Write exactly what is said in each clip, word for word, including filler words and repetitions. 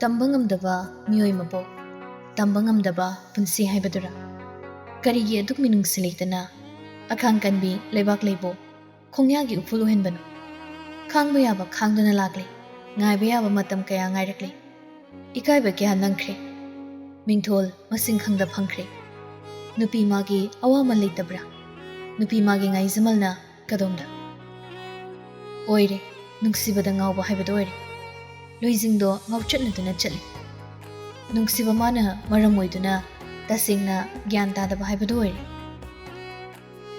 ꯇꯝꯕ ꯉꯝꯗꯕ ꯃꯤꯑꯣꯏ ꯃꯄꯣꯛ, ꯇꯝꯕ ꯉꯝꯗꯕ ꯄꯨꯟꯁꯤ ꯍꯥꯏꯕꯗꯨꯔꯥ? ꯀꯔꯤꯒꯤ ꯑꯗꯨꯛ ꯃꯤꯅꯨꯡꯁꯤ ꯂꯩꯇꯅ ꯑꯈꯥꯡ ꯀꯟꯕꯤ ꯂꯩꯕꯥꯛ ꯂꯩꯕꯣꯛ ꯈꯣꯡꯌꯥꯒꯤ ꯎꯐꯨꯜ ꯑꯣꯏꯍꯟꯕꯅꯣ? ꯈꯥꯡꯕ ꯌꯥꯕ ꯈꯥꯡꯗꯨꯅ ꯂꯥꯛꯂꯦ, ꯉꯥꯏꯕ ꯌꯥꯕ ꯃꯇꯝ ꯀꯌꯥ ꯉꯥꯏꯔꯛꯂꯦ, ꯏꯀꯥꯏꯕ ꯀꯌꯥ ꯅꯪꯈ꯭ꯔꯦ, ꯃꯤꯡꯊꯣꯜ ꯃꯁꯤꯡ ꯈꯪꯗ ꯐꯪꯈ꯭ꯔꯦ꯫ ꯅꯨꯄꯤ ꯃꯥꯒꯤ ꯑꯋꯥꯃꯜ ꯂꯩꯇꯕ꯭ꯔꯥ? ꯅꯨꯄꯤ ꯃꯥꯒꯤ ꯉꯥꯏꯖꯃꯜꯅ ꯀꯗꯣꯝꯗ? ꯑꯣꯏꯔꯦ, ꯅꯨꯡꯁꯤꯕꯗ ꯉꯥꯎꯕ ꯍꯥꯏꯕꯗꯨ ꯑꯣꯏꯔꯦ꯫ ꯂꯣꯏꯖꯤꯡꯗꯣ ꯉꯥꯎꯆꯠꯅꯗꯨꯅ ꯆꯠꯂꯤ꯫ ꯅꯨꯡꯁꯤꯕ ꯃꯥꯅ ꯃꯔꯝ ꯑꯣꯏꯗꯨꯅ ꯇꯁꯦꯡꯅ ꯒ꯭ꯌꯥꯟ ꯇꯥꯗꯕ ꯍꯥꯏꯕꯗꯨ ꯑꯣꯏꯔꯦ꯫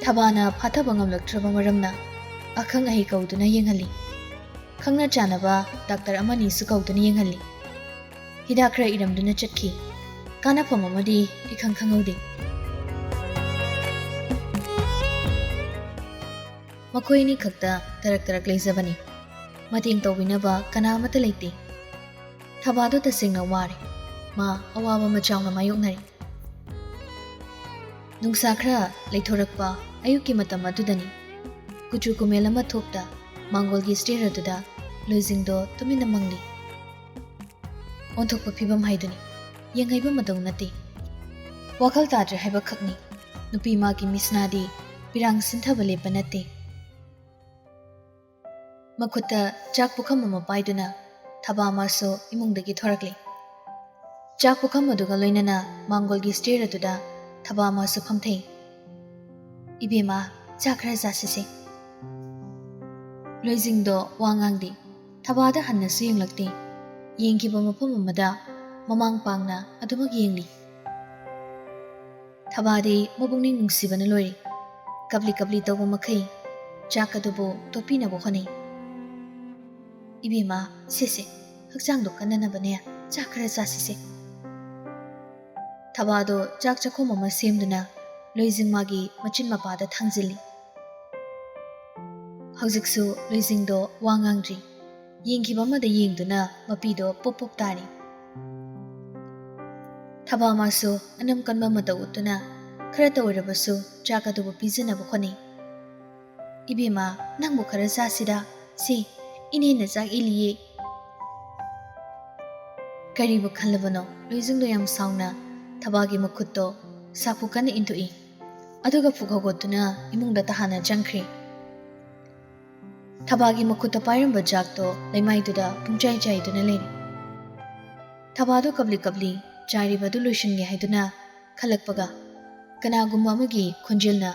ꯊꯕꯥꯅ ꯐꯥꯊꯕ ꯉꯝꯂꯛꯇ꯭ꯔꯕ ꯃꯔꯝꯅ ꯑꯈꯪ ꯑꯍꯩ ꯀꯧꯗꯨꯅ ꯌꯦꯡꯍꯜꯂꯤ꯫ ꯈꯪꯅ ꯆꯥꯟꯅꯕ ꯗꯥꯛꯇꯔ ꯑꯃꯅꯤꯁꯨ ꯀꯧꯗꯨꯅ ꯌꯦꯡꯍꯜꯂꯤ꯫ ꯍꯤꯗꯥꯛ ꯈꯔ ꯏꯔꯝꯗꯨꯅ ꯆꯠꯈꯤ꯫ ꯀꯥꯟꯅꯐꯝ ꯑꯃꯗꯤ ꯏꯈꯪ ꯈꯪꯍꯧꯗꯦ꯫ ꯃꯈꯣꯏ ꯑꯅꯤ ꯈꯛꯇ ꯇꯔꯛ ꯇꯔꯛ ꯂꯩꯖꯕꯅꯤ꯫ ꯃꯇꯦꯡ ꯇꯧꯕꯤꯅꯕ ꯀꯅꯥ ꯑꯃꯠꯇ ꯂꯩꯇꯦ꯫ ꯊꯕꯥꯗꯣ ꯇꯁꯦꯡꯅ ꯋꯥꯔꯦ꯫ ꯃꯥ ꯑꯋꯥꯕ ꯑꯃ ꯆꯥꯎꯅ ꯃꯥꯌꯣꯛꯅꯔꯤ꯫ ꯅꯨꯡꯁꯥ ꯈꯔ ꯂꯩꯊꯣꯔꯛꯄ ꯑꯌꯨꯛꯀꯤ ꯃꯇꯝ ꯑꯗꯨꯗꯅꯤ꯫ ꯀꯨꯆꯨ ꯀꯨꯃꯦꯜ ꯑꯃ ꯊꯣꯛꯇ ꯃꯥꯡꯒꯣꯜꯒꯤ ꯁ꯭ꯇꯦꯌꯔ ꯑꯗꯨꯗ ꯂꯣꯏꯖꯤꯡꯗꯣ ꯇꯨꯃꯤꯟꯅ ꯃꯪꯂꯤ꯫ ꯑꯣꯟꯊꯣꯛꯄ ꯐꯤꯕꯝ ꯍꯥꯏꯗꯨꯅꯤ꯫ ꯌꯦꯡꯍꯩꯕ ꯃꯇꯧ ꯅꯠꯇꯦ꯫ ꯋꯥꯈꯜ ꯇꯥꯗ꯭ꯔꯦ ꯍꯥꯏꯕ ꯈꯛꯅꯤ꯫ ꯅꯨꯄꯤ ꯃꯥꯒꯤ ꯃꯤꯠꯁꯅꯥꯗꯤ ꯄꯤꯔꯥꯡ ꯁꯤꯟꯊꯕ ꯂꯦꯞꯄ ꯅꯠꯇꯦ꯫ ꯃꯈꯨꯠꯇ ꯆꯥꯛ ꯄꯨꯈꯝ ꯑꯃ ꯄꯥꯏꯗꯨꯅ ꯊꯕꯥ ꯃꯥꯁꯨ ꯏꯃꯨꯡꯗꯒꯤ ꯊꯣꯔꯛꯂꯤ꯫ ꯆꯥꯛ ꯄꯨꯈꯝ ꯑꯗꯨꯒ ꯂꯣꯏꯅꯅ ꯃꯥꯡꯒꯣꯜꯒꯤ ꯁ꯭ꯇꯦꯌꯔ ꯑꯗꯨꯗ ꯊꯕꯥ ꯃꯥꯁꯨ ꯐꯝꯊꯩ꯫ "ꯏꯕꯦꯝꯃ, ꯆꯥꯛ ꯈꯔ ꯆꯥꯁꯤꯁꯦ꯫" ꯂꯣꯏꯖꯤꯡꯗꯣ ꯋꯥ ꯉꯥꯡꯗꯦ꯫ ꯊꯕꯥꯗ ꯍꯟꯅꯁꯨ ꯌꯦꯡꯂꯛꯇꯦ꯫ ꯌꯦꯡꯈꯤꯕ ꯃꯐꯝ ꯑꯃꯗ ꯃꯃꯥꯡ ꯄꯥꯡꯅ ꯑꯗꯨꯃꯛ ꯌꯦꯡꯂꯤ꯫ ꯊꯕꯥꯗꯤ ꯃꯄꯨꯛꯅꯤꯡ ꯅꯨꯡꯁꯤꯕꯅ ꯂꯣꯏꯔꯦ꯫ ꯀꯞꯂꯤ ꯀꯞꯂꯤ ꯇꯧꯕ ꯃꯈꯩ ꯆꯥꯛ ꯑꯗꯨꯕꯨ ꯇꯣꯠꯄꯤꯅꯕ ꯍꯣꯠꯅꯩ꯫ "ꯏꯕꯦꯝꯃ, ꯁꯦ ꯁꯦ, ꯍꯛꯆꯥꯡꯗꯣ ꯀꯟꯅꯅꯕꯅꯦ, ꯆꯥꯛ ꯈꯔ ꯆꯥꯁꯤꯁꯦ꯫" ꯊꯕꯥꯗꯣ ꯆꯥꯛ ꯆꯥꯛꯈꯣꯝ ꯑꯃ ꯁꯦꯝꯗꯨꯅ ꯂꯣꯏꯖꯤꯡ ꯃꯥꯒꯤ ꯃꯆꯤꯟ ꯃꯄꯥꯗ ꯊꯥꯡꯖꯤꯜꯂꯤ꯫ ꯍꯧꯖꯤꯛꯁꯨ ꯂꯣꯏꯖꯤꯡꯗꯣ ꯋꯥ ꯉꯥꯡꯗ꯭ꯔꯤ꯫ ꯌꯦꯡꯈꯤꯕ ꯑꯃꯗ ꯌꯦꯡꯗꯨꯅ ꯃꯄꯤꯗꯣ ꯄꯨꯞ ꯄꯨꯞ ꯇꯥꯔꯤ꯫ ꯊꯕꯥ ꯃꯥꯁꯨ ꯑꯅꯝ ꯀꯟꯕ ꯃꯇꯧ ꯎꯠꯇꯨꯅ ꯈꯔꯇ ꯑꯣꯏꯔꯕꯁꯨ ꯆꯥꯛ ꯑꯗꯨꯕꯨ ꯄꯤꯖꯅꯕ ꯍꯣꯠꯅꯩ꯫ "ꯏꯕꯦꯝꯃ, ꯅꯪꯕꯨ ꯈꯔ ꯆꯥꯁꯤꯗ꯫ ꯁꯤ, ꯏꯅꯦꯅ ꯆꯥꯛ ꯏꯜꯂꯤꯌꯦ꯫" ꯀꯔꯤꯕꯨ ꯈꯜꯂꯕꯅꯣ? ꯂꯣꯏꯖꯤꯡꯗꯣ ꯌꯥꯝ ꯁꯥꯎꯅ ꯊꯕꯥꯒꯤ ꯃꯈꯨꯠꯇꯣ ꯁꯥꯐꯨ ꯀꯟꯅ ꯏꯟꯊꯣꯛꯏ꯫ ꯑꯗꯨꯒ ꯐꯨꯛ ꯍꯧꯒꯠꯇꯨꯅ ꯏꯃꯨꯡꯗ ꯇꯍꯥꯟꯅ ꯆꯪꯈ꯭ꯔꯦ꯫ ꯊꯕꯥꯒꯤ ꯃꯈꯨꯠꯇ ꯄꯥꯏꯔꯝꯕ ꯖꯥꯛꯇꯣ ꯂꯩꯃꯥꯏꯗꯨꯗ ꯄꯨꯡꯆꯥꯏ ꯆꯥꯏꯗꯨꯅ ꯂꯩꯔꯦ꯫ ꯊꯕꯥꯗꯣ ꯀꯞꯂꯤ ꯀꯞꯂꯤ ꯆꯥꯏꯔꯤꯕꯗꯨ ꯂꯣꯏꯁꯤꯟꯒꯦ ꯍꯥꯏꯗꯨꯅ ꯈꯜꯂꯛꯄꯒ ꯀꯅꯥꯒꯨꯝꯕ ꯑꯃꯒꯤ ꯈꯣꯟꯖꯦꯜꯅ,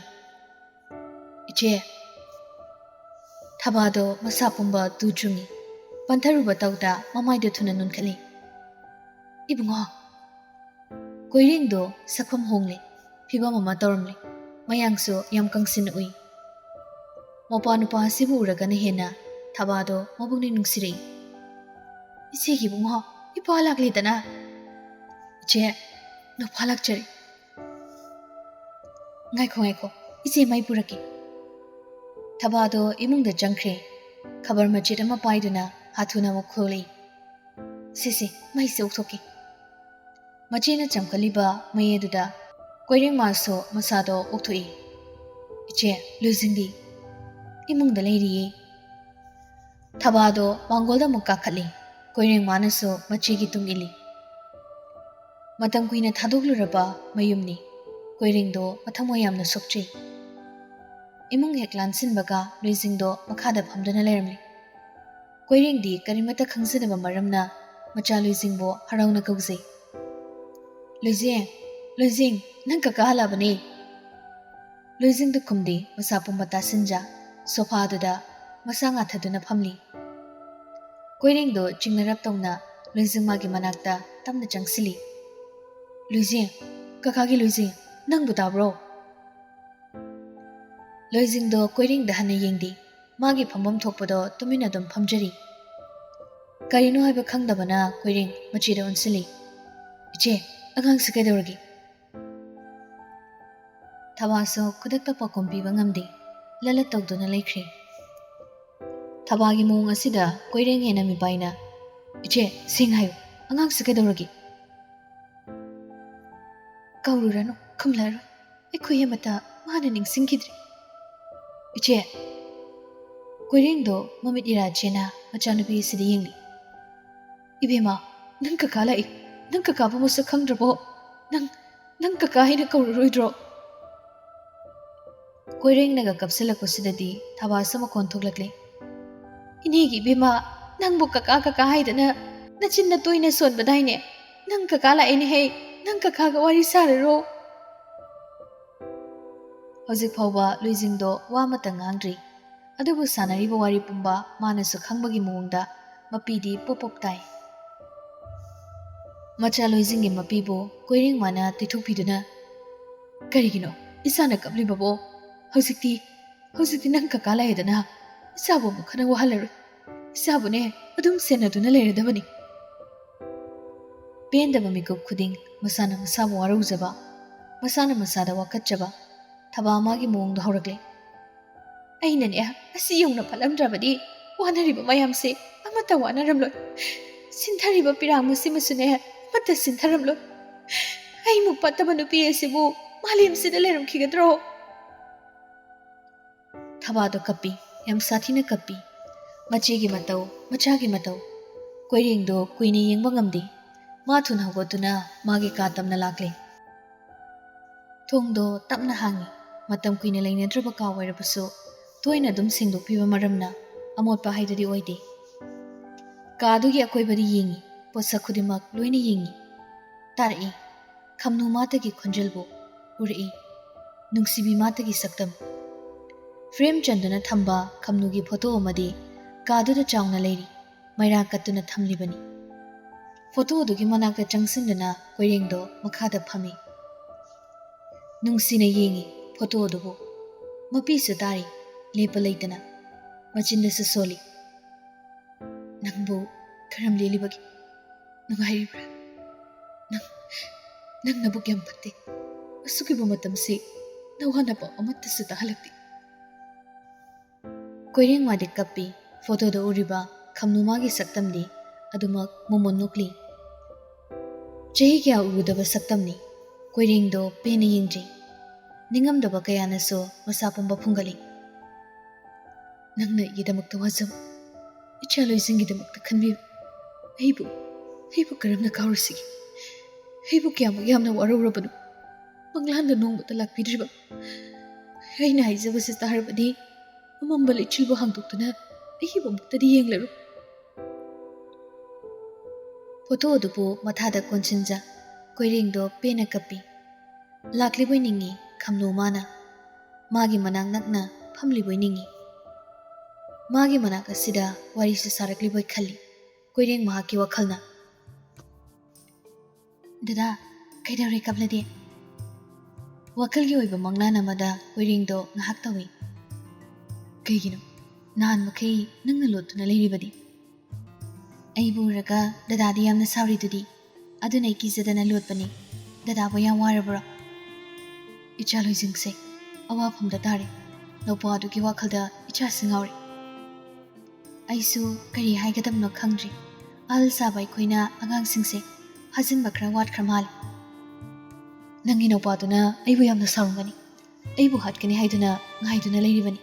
"ꯏꯆꯦ!" ꯊꯕꯥꯗꯣ ꯃꯁꯥ ꯄꯨꯝꯕ ꯇꯨ ꯆꯨꯡꯉꯤ꯫ ꯄꯟꯊꯔꯨꯕ ꯇꯧꯗ ꯃꯃꯥꯏꯗꯣ ꯊꯨꯅ ꯅꯣꯟꯈꯠꯂꯤ꯫ "ꯏꯕꯨꯡꯉꯣ!" ꯀꯣꯏꯔꯦꯡꯗꯣ ꯁꯛꯐꯝ ꯍꯣꯡꯂꯦ, ꯐꯤꯕꯝ ꯑꯃ ꯇꯧꯔꯝꯂꯦ꯫ ꯃꯌꯥꯡꯁꯨ ꯌꯥꯝ ꯀꯪꯁꯤꯟꯅ ꯎꯏ꯫ ꯃꯄꯥ ꯅꯨꯄꯥ ꯑꯁꯤꯕꯨ ꯎꯔꯒꯅ ꯍꯦꯟꯅ ꯊꯕꯥꯗꯣ ꯃꯕꯨꯛꯅꯤꯡ ꯅꯨꯡꯁꯤꯔꯛꯏ꯫ "ꯏꯆꯦꯒꯤ ꯏꯕꯨꯡꯉꯣ, ꯏꯄꯥ ꯂꯥꯛꯂꯦꯗꯅ!" "ꯏꯆꯦ, ꯅꯨꯄꯥ ꯂꯥꯛꯆꯔꯤ꯫ ꯉꯥꯏꯈꯣ, ꯉꯥꯏꯈꯣ, ꯏꯆꯦ ꯃꯩ ꯄꯨꯔꯛꯀꯦ꯫" ꯊꯕꯥꯗꯣ ꯏꯃꯨꯡꯗ ꯆꯪꯈ꯭ꯔꯦ꯫ ꯈꯕꯔ ꯃꯆꯦꯠ ꯑꯃ ꯄꯥꯏꯗꯨꯅ ꯍꯥꯊꯨꯅ ꯑꯃꯨꯛ ꯊꯣꯛꯂꯛꯏ꯫ "ꯁꯦ, ꯁꯦ, ꯃꯩꯁꯦ ꯑꯣꯛꯊꯣꯛꯀꯦ꯫" ꯃꯆꯦꯅ ꯆꯝꯈꯠꯂꯤꯕ ꯃꯩ ꯑꯗꯨꯗ ꯀꯣꯏꯔꯦꯡꯃꯥꯁꯨ ꯃꯁꯥꯗꯣ ꯑꯣꯛꯊꯣꯛꯏ꯫ "ꯏꯆꯦ, ꯂꯣꯏꯖꯤꯡꯗꯤ?" "ꯏꯃꯨꯡꯗ ꯂꯩꯔꯤꯌꯦ꯫" ꯊꯕꯥꯗꯣ ꯃꯥꯡꯒꯣꯜꯗ ꯑꯃꯨꯛ ꯀꯥꯈꯠꯂꯤ꯫ ꯀꯣꯏꯔꯦꯡꯃꯥꯅꯁꯨ ꯃꯆꯦꯒꯤ ꯇꯨꯡ ꯏꯜꯂꯤ꯫ ꯃꯇꯝ ꯀꯨꯏꯅ ꯊꯥꯗꯣꯛꯂꯨꯔꯕ ꯃꯌꯨꯝꯅꯤ꯫ ꯀꯣꯏꯔꯦꯡꯗꯣ ꯃꯊꯃꯣꯏ ꯌꯥꯝꯅ ꯁꯣꯛꯆꯩ꯫ ꯏꯃꯨꯡ ꯍꯦꯛ ꯂꯥꯟꯁꯤꯟꯕꯒ ꯂꯣꯏꯖꯤꯡꯗꯣ ꯃꯈꯥꯗ ꯐꯝꯗꯨꯅ ꯂꯩꯔꯝꯂꯤ꯫ ꯀꯣꯏꯔꯦꯡꯗꯤ ꯀꯔꯤꯃꯠꯇ ꯈꯪꯖꯗꯕ ꯃꯔꯝꯅ ꯃꯆꯥ ꯂꯣꯏꯖꯤꯡꯕꯨ ꯍꯔꯥꯎꯅ ꯀꯧꯖꯩ꯫ "ꯂꯣꯏꯖꯤꯡ, ꯂꯣꯏꯖꯤꯡ, ꯅꯪ ꯀꯀꯥ ꯍꯜꯂꯛꯑꯕꯅꯦ꯫" ꯂꯣꯏꯖꯤꯡꯗ ꯈꯨꯝꯗꯦ, ꯃꯁꯥ ꯄꯨꯝꯕ ꯇꯥꯁꯤꯟꯖ ꯁꯣꯐꯥꯗꯨꯗ ꯃꯁꯥ ꯉꯥꯊꯗꯨꯅ ꯐꯝꯂꯤ꯫ ꯀꯣꯏꯔꯦꯡꯗꯣ ꯆꯤꯡꯅꯔꯞ ꯇꯧꯅ ꯂꯣꯏꯖꯤꯡ ꯃꯥꯒꯤ ꯃꯅꯥꯛꯇ ꯇꯞꯅ ꯆꯪꯁꯤꯜꯂꯤ꯫ "ꯂꯣꯏꯖꯤꯡ, ꯀꯀꯥꯒꯤ ꯂꯣꯏꯖꯤꯡ, ꯅꯪꯕꯨ ꯇꯥꯕ꯭ꯔꯣ?" ꯂꯣꯏꯖꯤꯡꯗꯣ ꯀꯣꯏꯔꯦꯡꯗ ꯍꯟꯅ ꯌꯦꯡꯗꯦ꯫ ꯃꯥꯒꯤ ꯐꯝꯐꯝ ꯊꯣꯛꯄꯗꯣ ꯇꯨꯃꯤꯟꯅ ꯑꯗꯨꯝ ꯐꯝꯖꯔꯤ꯫ ꯀꯔꯤꯅꯣ ꯍꯥꯏꯕ ꯈꯪꯗꯕꯅ ꯀꯣꯏꯔꯦꯡ ꯃꯆꯦꯗ ꯑꯣꯟꯁꯤꯜꯂꯤ꯫ "ꯏꯆꯦ, ꯑꯉꯥꯡꯁꯤ ꯀꯩꯗꯧꯔꯒꯦ?" ꯊꯕꯥꯁꯨ ꯈꯨꯗꯛꯇ ꯄꯥꯎꯈꯨꯝ ꯄꯤꯕ ꯉꯝꯗꯦ, ꯂꯂꯠ ꯇꯧꯗꯨꯅ ꯂꯩꯈ꯭ꯔꯦ꯫ ꯊꯕꯥꯒꯤ ꯃꯑꯣꯡ ꯑꯁꯤꯗ ꯀꯣꯏꯔꯦꯡ ꯍꯦꯟꯅ ꯃꯤꯄꯥꯏꯅ, "ꯏꯆꯦ, ꯁꯦꯡꯅ ꯍꯥꯏꯌꯨ, ꯑꯉꯥꯡꯁꯤ ꯀꯩꯗꯧꯔꯒꯦ?" "ꯀꯧꯔꯨꯔꯅꯨ, ꯈꯨꯝꯂꯔꯣꯏ꯫ ꯑꯩꯈꯣꯏ ꯑꯃꯠꯇ ꯃꯥꯅ ꯅꯤꯡꯁꯤꯡꯈꯤꯗ꯭ꯔꯦ꯫" "ꯏꯆꯦ!" ꯀꯣꯏꯔꯦꯡꯗꯣ ꯃꯃꯤꯠ ꯏꯔꯥ ꯆꯦꯅ ꯃꯆꯥꯅꯨꯄꯤ ꯑꯁꯤꯗ ꯌꯦꯡꯂꯤ꯫ "ꯏꯕꯦꯝꯃ, "ꯅꯪ ꯀꯀꯥ ꯂꯥꯛꯏ꯫ ꯅꯪ ꯀꯀꯥꯕꯨ ꯃꯁꯛ ꯈꯪꯗ꯭ꯔꯕꯣ? ꯅꯪ, ꯅꯪ ꯀꯀꯥ ꯍꯥꯏꯅ ꯀꯧꯔꯔꯣꯏꯗ꯭ꯔꯣ?" ꯀꯣꯏꯔꯦꯡꯅꯒ ꯀꯞꯁꯤꯜꯂꯛꯄꯁꯤꯗꯗꯤ ꯊꯕꯥꯁꯨ ꯃꯈꯣꯟ ꯊꯣꯛꯂꯛꯂꯦ꯫ "ꯏꯅꯦꯒꯤ ꯏꯕꯦꯝꯃ, ꯅꯪꯕꯨ ꯀꯀꯥ ꯀꯀꯥ ꯍꯥꯏꯗꯅ ꯅꯆꯤꯟꯅ ꯇꯣꯏꯅ ꯁꯣꯟꯕꯗꯥꯏꯅꯦ? ꯅꯪ ꯀꯀꯥ ꯂꯥꯛꯑꯦꯅꯦ ꯍꯦ, ꯅꯪ ꯀꯀꯥꯒ ꯋꯥꯔꯤ ꯁꯥꯔꯔꯣ?" ꯍꯧꯖꯤꯛ ꯐꯥꯎꯕ ꯂꯨꯏꯖꯤꯡꯗꯣ ꯋꯥ ꯑꯃꯇ ꯉꯥꯡꯗ꯭ꯔꯤ꯫ ꯑꯗꯨꯕꯨ ꯁꯥꯟꯅꯔꯤꯕ ꯋꯥꯔꯤ ꯄꯨꯝꯕ ꯃꯥꯅꯁꯨ ꯈꯪꯕꯒꯤ ꯃꯑꯣꯡꯗ ꯃꯄꯤꯗꯤ ꯄꯣꯞ ꯄꯣꯞ ꯇꯥꯏ꯫ ꯃꯆꯥ ꯂꯣꯏꯖꯤꯡꯒꯤ ꯃꯄꯤꯕꯨ ꯀꯣꯏꯔꯦꯡꯃꯥꯅ ꯇꯩꯊꯣꯛꯄꯤꯗꯨꯅ, "ꯀꯔꯤꯒꯤꯅꯣ ꯏꯆꯥꯅ ꯀꯞꯂꯤꯕꯕꯣ? ꯍꯧꯖꯤꯛꯇꯤ, ꯍꯧꯖꯤꯛꯇꯤ ꯅꯪ ꯀꯀꯥ ꯂꯩꯔꯦꯗꯅ, ꯏꯆꯥꯕꯨ ꯑꯃꯨꯛ ꯍꯟꯅ ꯋꯥꯍꯜꯂꯔꯣꯏ꯫ ꯏꯆꯥꯕꯨꯅꯦ ꯑꯗꯨꯝ ꯁꯦꯟꯅꯗꯨꯅ ꯂꯩꯔꯗꯕꯅꯤ꯫" ꯄꯦꯟꯗꯕ ꯃꯤꯀꯨꯞ ꯈꯨꯗꯤꯡ ꯃꯁꯥꯅ ꯃꯁꯥꯕꯨ ꯋꯥꯔꯧꯖꯕ, ꯃꯁꯥꯅ ꯃꯁꯥꯗ ꯋꯥꯀꯠꯆꯕ ꯊꯕꯥ ꯃꯥꯒꯤ ꯃꯑꯣꯡꯗ ꯍꯧꯔꯛꯂꯦ꯫ "ꯑꯩꯅꯅꯦ ꯑꯁꯤ ꯌꯧꯅ ꯐꯠꯂꯝꯗ꯭ꯔꯕꯗꯤ ꯋꯥꯅꯔꯤꯕ ꯃꯌꯥꯝꯁꯦ ꯑꯃꯠꯇ ꯋꯥꯅꯔꯝꯂꯣꯏ꯫ ꯁꯤꯟꯊꯔꯤꯕ ꯄꯤꯔꯥꯡ ꯃꯁꯤꯃꯁꯨꯅꯦ ꯑꯃꯠꯇ ꯁꯤꯟꯊꯔꯝꯂꯣꯏ꯫ ꯑꯩꯃꯨꯛ ꯐꯠꯇꯕ ꯅꯨꯄꯤ ꯑꯁꯤꯕꯨ ꯃꯥꯂꯦꯝꯁꯤꯗ ꯂꯩꯔꯝꯈꯤꯒꯗ꯭ꯔꯣ?" ꯊꯕꯥꯗꯣ ꯀꯞꯄꯤ, ꯌꯥꯝ ꯁꯥꯊꯤꯅ ꯀꯞꯄꯤ꯫ ꯃꯆꯦꯒꯤ ꯃꯇꯧ, ꯃꯆꯥꯒꯤ ꯃꯇꯧ꯫ ꯀꯣꯏꯔꯦꯡꯗꯣ ꯀꯨꯏꯅ ꯌꯦꯡꯕ ꯉꯝꯗꯦ꯫ ꯃꯥ ꯊꯨꯅ ꯍꯧꯒꯠꯇꯨꯅ ꯃꯥꯒꯤ ꯀꯥ ꯇꯝꯅ ꯂꯥꯛꯂꯦ꯫ ꯊꯣꯡꯗꯣ ꯇꯞꯅ ꯍꯥꯡꯉꯤ꯫ ꯃꯇꯝ ꯀꯨꯏꯅ ꯂꯩꯅꯗ꯭ꯔꯕ ꯀꯥ ꯑꯣꯏꯔꯕꯁꯨ ꯇꯣꯏꯅ ꯑꯗꯨꯝ ꯁꯦꯡꯗꯣꯛꯄꯤꯕ ꯃꯔꯝꯅ ꯑꯃꯣꯠꯄ ꯍꯥꯏꯗꯨꯗꯤ ꯑꯣꯏꯗꯦ꯫ ꯀꯥꯗꯨꯒꯤ ꯑꯀꯣꯏꯕꯗ ꯌꯦꯡꯉꯤ꯫ ꯄꯣꯠꯁꯛ ꯈꯨꯗꯤꯡꯃꯛ ꯂꯣꯏꯅ ꯌꯦꯡꯉꯤ꯫ ꯇꯥꯔꯛꯏ꯫ ꯈꯝꯅꯨ ꯃꯥꯇꯒꯤ ꯈꯣꯟꯖꯦꯜꯕꯨ ꯎꯔꯛꯏ꯫ ꯅꯨꯡꯁꯤꯕꯤ ꯃꯥꯇꯒꯤ ꯁꯛꯇꯝ꯫ ꯐ꯭ꯔꯦꯝ ꯆꯟꯗꯨꯅ ꯊꯝꯕ ꯈꯝꯅꯨꯒꯤ ꯐꯣꯇꯣ ꯑꯃꯗꯤ ꯀꯥꯗꯨꯗ ꯆꯥꯎꯅ ꯂꯩꯔꯤ꯫ ꯃꯩꯔꯥ ꯀꯠꯇꯨꯅ ꯊꯝꯂꯤꯕꯅꯤ꯫ ꯐꯣꯇꯣꯗꯨꯒꯤ ꯃꯅꯥꯛꯇ ꯆꯪꯁꯤꯟꯗꯨꯅ ꯀꯣꯏꯔꯦꯡꯗꯣ ꯃꯈꯥꯗ ꯐꯝꯃꯤ꯫ ꯅꯨꯡꯁꯤꯅ ꯌꯦꯡꯉꯤ ꯐꯣꯇꯣ ꯑꯗꯨꯕꯨ꯫ ꯃꯄꯤꯁꯨ ꯇꯥꯔꯤ, ꯂꯦꯞꯄ ꯂꯩꯇꯅ꯫ ꯃꯆꯤꯟꯗꯁꯨ ꯁꯣꯜꯂꯤ꯫ "ꯅꯪꯕꯨ ꯀꯔꯝ ꯂꯦꯜꯂꯤꯕꯒꯦ? ꯅꯨꯡꯉꯥꯏꯔꯤꯕ꯭ꯔꯥ? ꯅꯪ, ꯅꯪ ꯅꯕꯨꯛ ꯌꯥꯝ ꯐꯠꯇꯦ꯫ ꯑꯁꯨꯛ ꯀꯨꯏꯕ ꯃꯇꯝꯁꯤ ꯅꯋꯥ ꯅꯄꯥꯎ ꯑꯃꯠꯇꯁꯨ ꯇꯥꯍꯜꯂꯛꯇꯦ꯫" ꯀꯣꯏꯔꯦꯡꯃꯥꯗꯤ ꯀꯞꯄꯤ꯫ ꯐꯣꯇꯣꯗ ꯎꯔꯤꯕ ꯈꯝꯅꯨꯃꯥꯒꯤ ꯁꯛꯇꯝꯗꯤ ꯑꯗꯨꯃꯛ ꯃꯣꯃꯣꯟ ꯅꯣꯛꯂꯤ꯫ ꯆꯍꯤ ꯀꯌꯥ ꯎꯔꯨꯗꯕ ꯁꯛꯇꯝꯅꯤ꯫ ꯀꯣꯏꯔꯦꯡꯗꯣ ꯄꯦꯟꯅ ꯌꯦꯡꯗ꯭ꯔꯤ꯫ ꯅꯤꯡꯉꯝꯗꯕ ꯀꯌꯥꯅꯁꯨ ꯃꯁꯥ ꯄꯨꯝꯕ ꯐꯨꯡꯒꯠꯂꯤ꯫ "ꯅꯪꯅ ꯑꯩꯒꯤꯗꯃꯛꯇ ꯋꯥꯖꯕ, ꯏꯆꯥ ꯂꯣꯏꯁꯤꯡꯒꯤꯗꯃꯛꯇ ꯈꯟꯕꯤꯕ, ꯑꯩꯕꯨ, ꯑꯩꯕꯨ ꯀꯔꯝꯅ ꯀꯥꯎꯔꯨꯁꯤꯒꯦ? ꯑꯩꯕꯨ ꯀꯌꯥꯃꯨꯛ ꯌꯥꯝꯅ ꯋꯥꯔꯧꯔꯕꯅꯣ? ꯃꯪꯂꯥꯟꯗ ꯅꯣꯡꯃꯇ ꯂꯥꯛꯄꯤꯗ꯭ꯔꯤꯕ꯫ ꯑꯩꯅ ꯍꯥꯏꯖꯕꯁꯤ ꯇꯥꯔꯕꯗꯤ ꯑꯃꯝꯕ ꯂꯩꯆꯤꯜꯕꯨ ꯍꯥꯡꯗꯣꯛꯇꯨꯅ ꯑꯩꯕꯨ ꯑꯃꯨꯛꯇꯗꯤ ꯌꯦꯡꯂꯔꯣꯏ꯫ ꯐꯣꯇꯣ ꯑꯗꯨꯕꯨ ꯃꯊꯥꯗ ꯀꯣꯟꯁꯤꯟꯖ ꯀꯣꯏꯔꯦꯡꯗꯣ ꯄꯦꯟꯅ ꯀꯞꯄꯤ꯫ ꯂꯥꯛꯂꯤꯕꯣꯏ ꯅꯤꯡꯏ ꯈꯝꯅꯨ ꯃꯥꯅ꯫ ꯃꯥꯒꯤ ꯃꯅꯥꯛ ꯅꯛꯅ ꯐꯝꯂꯤꯕꯣꯏ ꯅꯤꯡꯏ꯫ ꯃꯥꯒꯤ ꯃꯅꯥꯛ ꯑꯁꯤꯗ ꯋꯥꯔꯤꯁꯨ ꯁꯥꯔꯛꯂꯤꯕꯣꯏ ꯈꯜꯂꯤ ꯀꯣꯏꯔꯦꯡ ꯃꯍꯥꯛꯀꯤ ꯋꯥꯈꯜꯅ꯫ "ꯗꯗꯥ, ꯀꯩꯗꯧꯔꯦ ꯀꯞꯂꯗꯤ?" ꯋꯥꯈꯜꯒꯤ ꯑꯣꯏꯕ ꯃꯪꯂꯥꯟ ꯑꯃꯗ ꯀꯣꯏꯔꯦꯡꯗꯣ ꯉꯥꯏꯍꯥꯛ ꯇꯧꯏ꯫ "ꯀꯩꯒꯤꯅꯣ? ꯅꯍꯥꯟ ꯃꯈꯩ ꯅꯪꯅ ꯂꯣꯠꯇꯨꯅ ꯂꯩꯔꯤꯕꯗꯤ?" "ꯑꯩꯕꯨ ꯎꯔꯒ ꯗꯗꯥꯗꯤ ꯌꯥꯝꯅ ꯁꯥꯎꯔꯤꯗꯨꯗꯤ, ꯑꯗꯨꯅ ꯑꯩ ꯀꯤꯖꯗꯅ ꯂꯣꯠꯄꯅꯤ꯫ ꯗꯗꯥꯕꯨ ꯌꯥꯝ ꯋꯥꯔꯕ꯭ꯔꯣ?" "ꯏꯆꯥ ꯂꯣꯏꯁꯤꯡꯁꯦ ꯑꯋꯥꯐꯝꯗ ꯇꯥꯔꯦ꯫ ꯅꯧꯄꯥ ꯑꯗꯨꯒꯤ ꯋꯥꯈꯜꯗ ꯏꯆꯥꯁꯤ ꯉꯥꯎꯔꯦ꯫ ꯑꯩꯁꯨ ꯀꯔꯤ ꯍꯥꯏꯒꯗꯕꯅꯣ ꯈꯪꯗ꯭ꯔꯤ꯫ ꯑꯍꯜ ꯁꯥꯕ ꯑꯩꯈꯣꯏꯅ ꯑꯉꯥꯡꯁꯤꯡꯁꯦ ꯐꯥꯖꯤꯟꯕ ꯈꯔ ꯋꯥꯠꯈ꯭ꯔ ꯃꯥꯜꯂꯦ꯫ ꯅꯪꯒꯤ ꯅꯧꯄꯥꯗꯨꯅ ꯑꯩꯕꯨ ꯌꯥꯝꯅ ꯁꯥꯎꯔꯝꯒꯅꯤ꯫ ꯑꯩꯕꯨ ꯍꯥꯠꯀꯅꯤ ꯍꯥꯏꯗꯨꯅ ꯉꯥꯏꯗꯨꯅ ꯂꯩꯔꯤꯕꯅꯤ꯫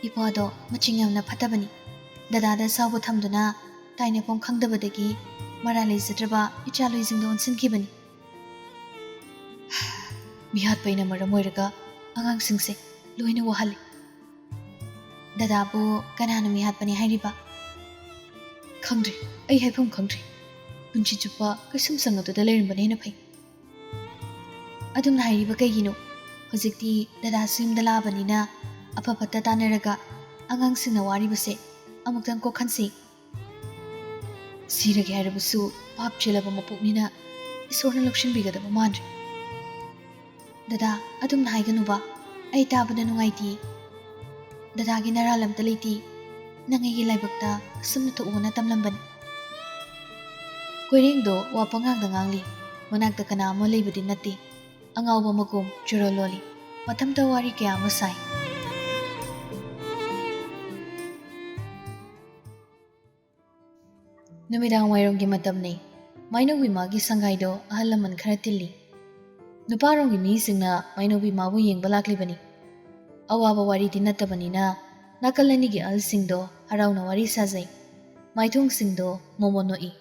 ꯏꯄꯥꯗꯣ ꯃꯆꯤꯡ ꯌꯥꯝꯅ ꯐꯠꯇꯕꯅꯤ꯫ ꯗꯗꯥꯗ ꯁꯥꯎꯕ ꯊꯝꯗꯨꯅ ꯇꯥꯏꯅꯐꯝ ꯈꯪꯗꯕꯗꯒꯤ ꯃꯔꯥꯜ ꯂꯩꯖꯗ꯭ꯔꯕ ꯏꯆꯥ ꯂꯣꯏꯁꯤꯡꯗ ꯑꯣꯟꯁꯤꯟꯈꯤꯕꯅꯤ꯫ ꯃꯤꯍꯥꯠꯄ ꯑꯩꯅ ꯃꯔꯝ ꯑꯣꯏꯔꯒ ꯑꯉꯥꯡꯁꯤꯡꯁꯦ ꯂꯣꯏꯅ ꯋꯥꯍꯜꯂꯤ꯫ ꯗꯗꯥꯕꯨ ꯀꯅꯥꯅ ꯃꯤꯍꯥꯠꯄꯅꯤ ꯍꯥꯏꯔꯤꯕ?" "ꯈꯪꯗ꯭ꯔꯦ, ꯑꯩ ꯍꯥꯏꯐꯝ ꯈꯪꯗ꯭ꯔꯦ꯫ ꯄꯨꯟꯁꯤ ꯆꯨꯞꯄ ꯀꯩꯁꯨꯝꯁꯪ ꯑꯗꯨꯗ ꯂꯩꯔꯝꯕꯅ ꯍꯦꯟꯅ ꯐꯩ꯫" "ꯑꯗꯨꯝꯅ ꯍꯥꯏꯔꯤꯕ ꯀꯩꯒꯤꯅꯣ? ꯍꯧꯖꯤꯛꯇꯤ ꯗꯗꯥꯁꯨ ꯌꯨꯝꯗ ꯂꯥꯛꯑꯕꯅꯤꯅ ꯑꯐ ꯐꯠꯇ ꯇꯥꯟꯅꯔꯒ ꯑꯉꯥꯡꯁꯤꯡꯅ ꯋꯥꯔꯤꯕꯁꯦ ꯑꯃꯨꯛꯇꯪ ꯀꯣꯛꯍꯟꯁꯤ꯫ ꯁꯤꯔꯒꯦ ꯍꯥꯏꯔꯕꯁꯨ ꯄꯥꯞ ꯆꯦꯜꯂꯕ ꯃꯄꯣꯛꯅꯤꯅ ꯏꯁꯣꯔꯅ ꯂꯧꯁꯤꯟꯕꯤꯒꯗꯕ ꯃꯥꯟꯗ꯭ꯔꯦ꯫" "ꯗꯗꯥ, ꯑꯗꯨꯝꯅ ꯍꯥꯏꯒꯅꯨꯕ꯫ ꯑꯩ ꯇꯥꯕꯗ ꯅꯨꯡꯉꯥꯏꯇꯦ꯫ ꯗꯗꯥꯒꯤ ꯅꯔꯥꯜ ꯑꯝꯇ ꯂꯩꯇꯦ꯫ ꯅꯪ ꯑꯩꯒꯤ ꯂꯥꯏꯕꯛꯇ ꯑꯁꯨꯝꯅ ꯊꯣꯛꯎꯅ ꯇꯝꯂꯝꯕꯅꯤ꯫" ꯀꯣꯏꯔꯦꯡꯗꯣ ꯋꯥ ꯄꯉꯥꯡꯗ ꯉꯥꯡꯂꯤ꯫ ꯃꯅꯥꯛꯇ ꯀꯅꯥ ꯑꯃ ꯂꯩꯕꯗꯤ ꯅꯠꯇꯦ꯫ ꯑꯉꯥꯎꯕ ꯃꯒꯨꯝ ꯆꯨꯔꯣꯜ ꯂꯣꯜꯂꯤ꯫ ꯃꯊꯟꯇ ꯋꯥꯔꯤ ꯀꯌꯥ ꯑꯃ ꯁꯥꯏ꯫ ꯅꯨꯃꯤꯗꯥꯡ ꯋꯥꯏꯔꯝꯒꯤ ꯃꯇꯝꯅꯤ꯫ ꯃꯥꯏꯅꯧꯕꯤ ꯃꯥꯒꯤ ꯁꯪꯒꯥꯏꯗꯣ ꯑꯍꯜ ꯂꯃꯟ ꯈꯔ ꯇꯤꯜꯂꯤ꯫ ꯅꯨꯄꯥꯔꯣꯝꯒꯤ ꯃꯤꯁꯤꯡꯅ ꯃꯥꯏꯅꯧꯕꯤ ꯃꯥꯕꯨ ꯌꯦꯡꯕ ꯂꯥꯛꯂꯤꯕꯅꯤ꯫ ꯑꯋꯥꯕ ꯋꯥꯔꯤꯗꯤ ꯅꯠꯇꯕꯅꯤꯅ ꯅꯥꯀꯜ ꯑꯅꯤꯒꯤ ꯑꯍꯜꯁꯤꯡꯗꯣ ꯍꯔꯥꯎꯅ ꯋꯥꯔꯤ ꯁꯥꯖꯩ꯫ ꯃꯥꯏꯊꯣꯡꯁꯤꯡꯗꯣ ꯃꯣꯃꯣꯟ ꯅꯣꯛꯏ꯫